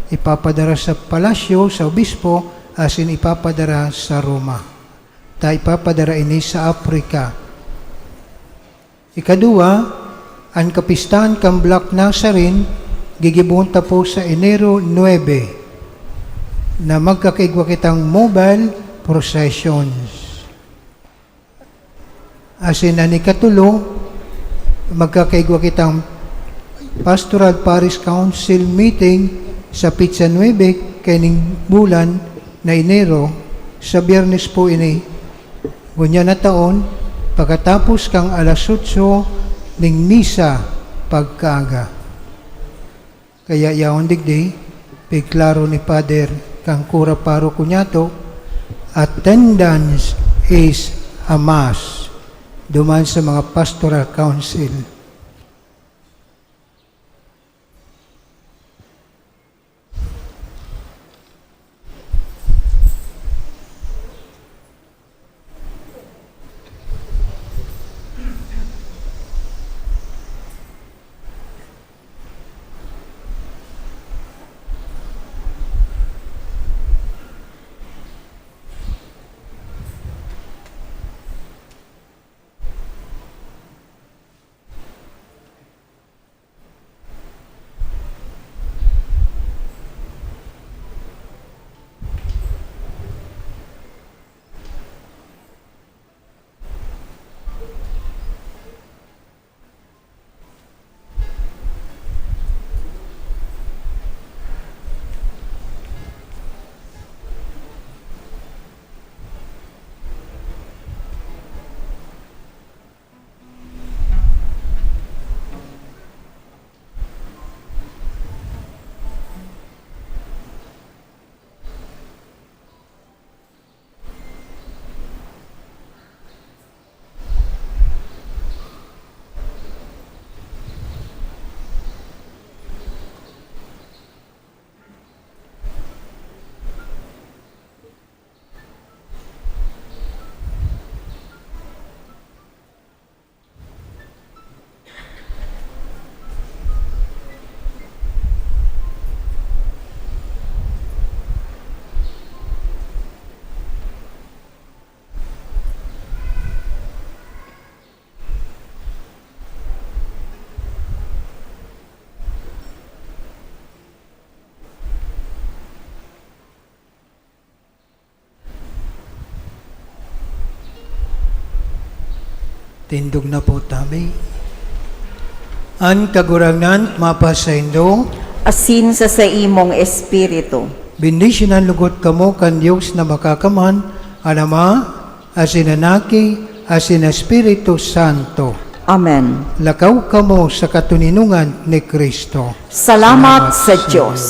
ipapadara sa palasyo, sa obispo, asin ipapadara sa Roma. Ta ipapadara ini sa Africa. Ikaduwa, an kapistahan kan Black Nazarene, gigibohon ta po sa Enero nuebe, na magkakaigwa kitang mobile processions. Asin an ikatulo, magkakaigwa kitang Pastoral Parish Council meeting sa petsa nuebe kaining bulan na Enero, sa Biyernes po ini, ngunyan na taon, pakatapos kan alas otso ning misa pagkaaga. Kaya yaon digdi, pigklaro ni Father kan kura paroko niyato, attendance is a must duman sa mga pastoral council. Tindog na po tabi. An Kagurangnan mapasaindo. Asin sa saimong espiritu. Bendisyonan lugod kamo kan Dios na Makakamhan, an Ama, asin an Aki, asin an Espiritu Santo. Amen. Lakaw kamo sa katoninongan ni Cristo. Salamat sa Diyos.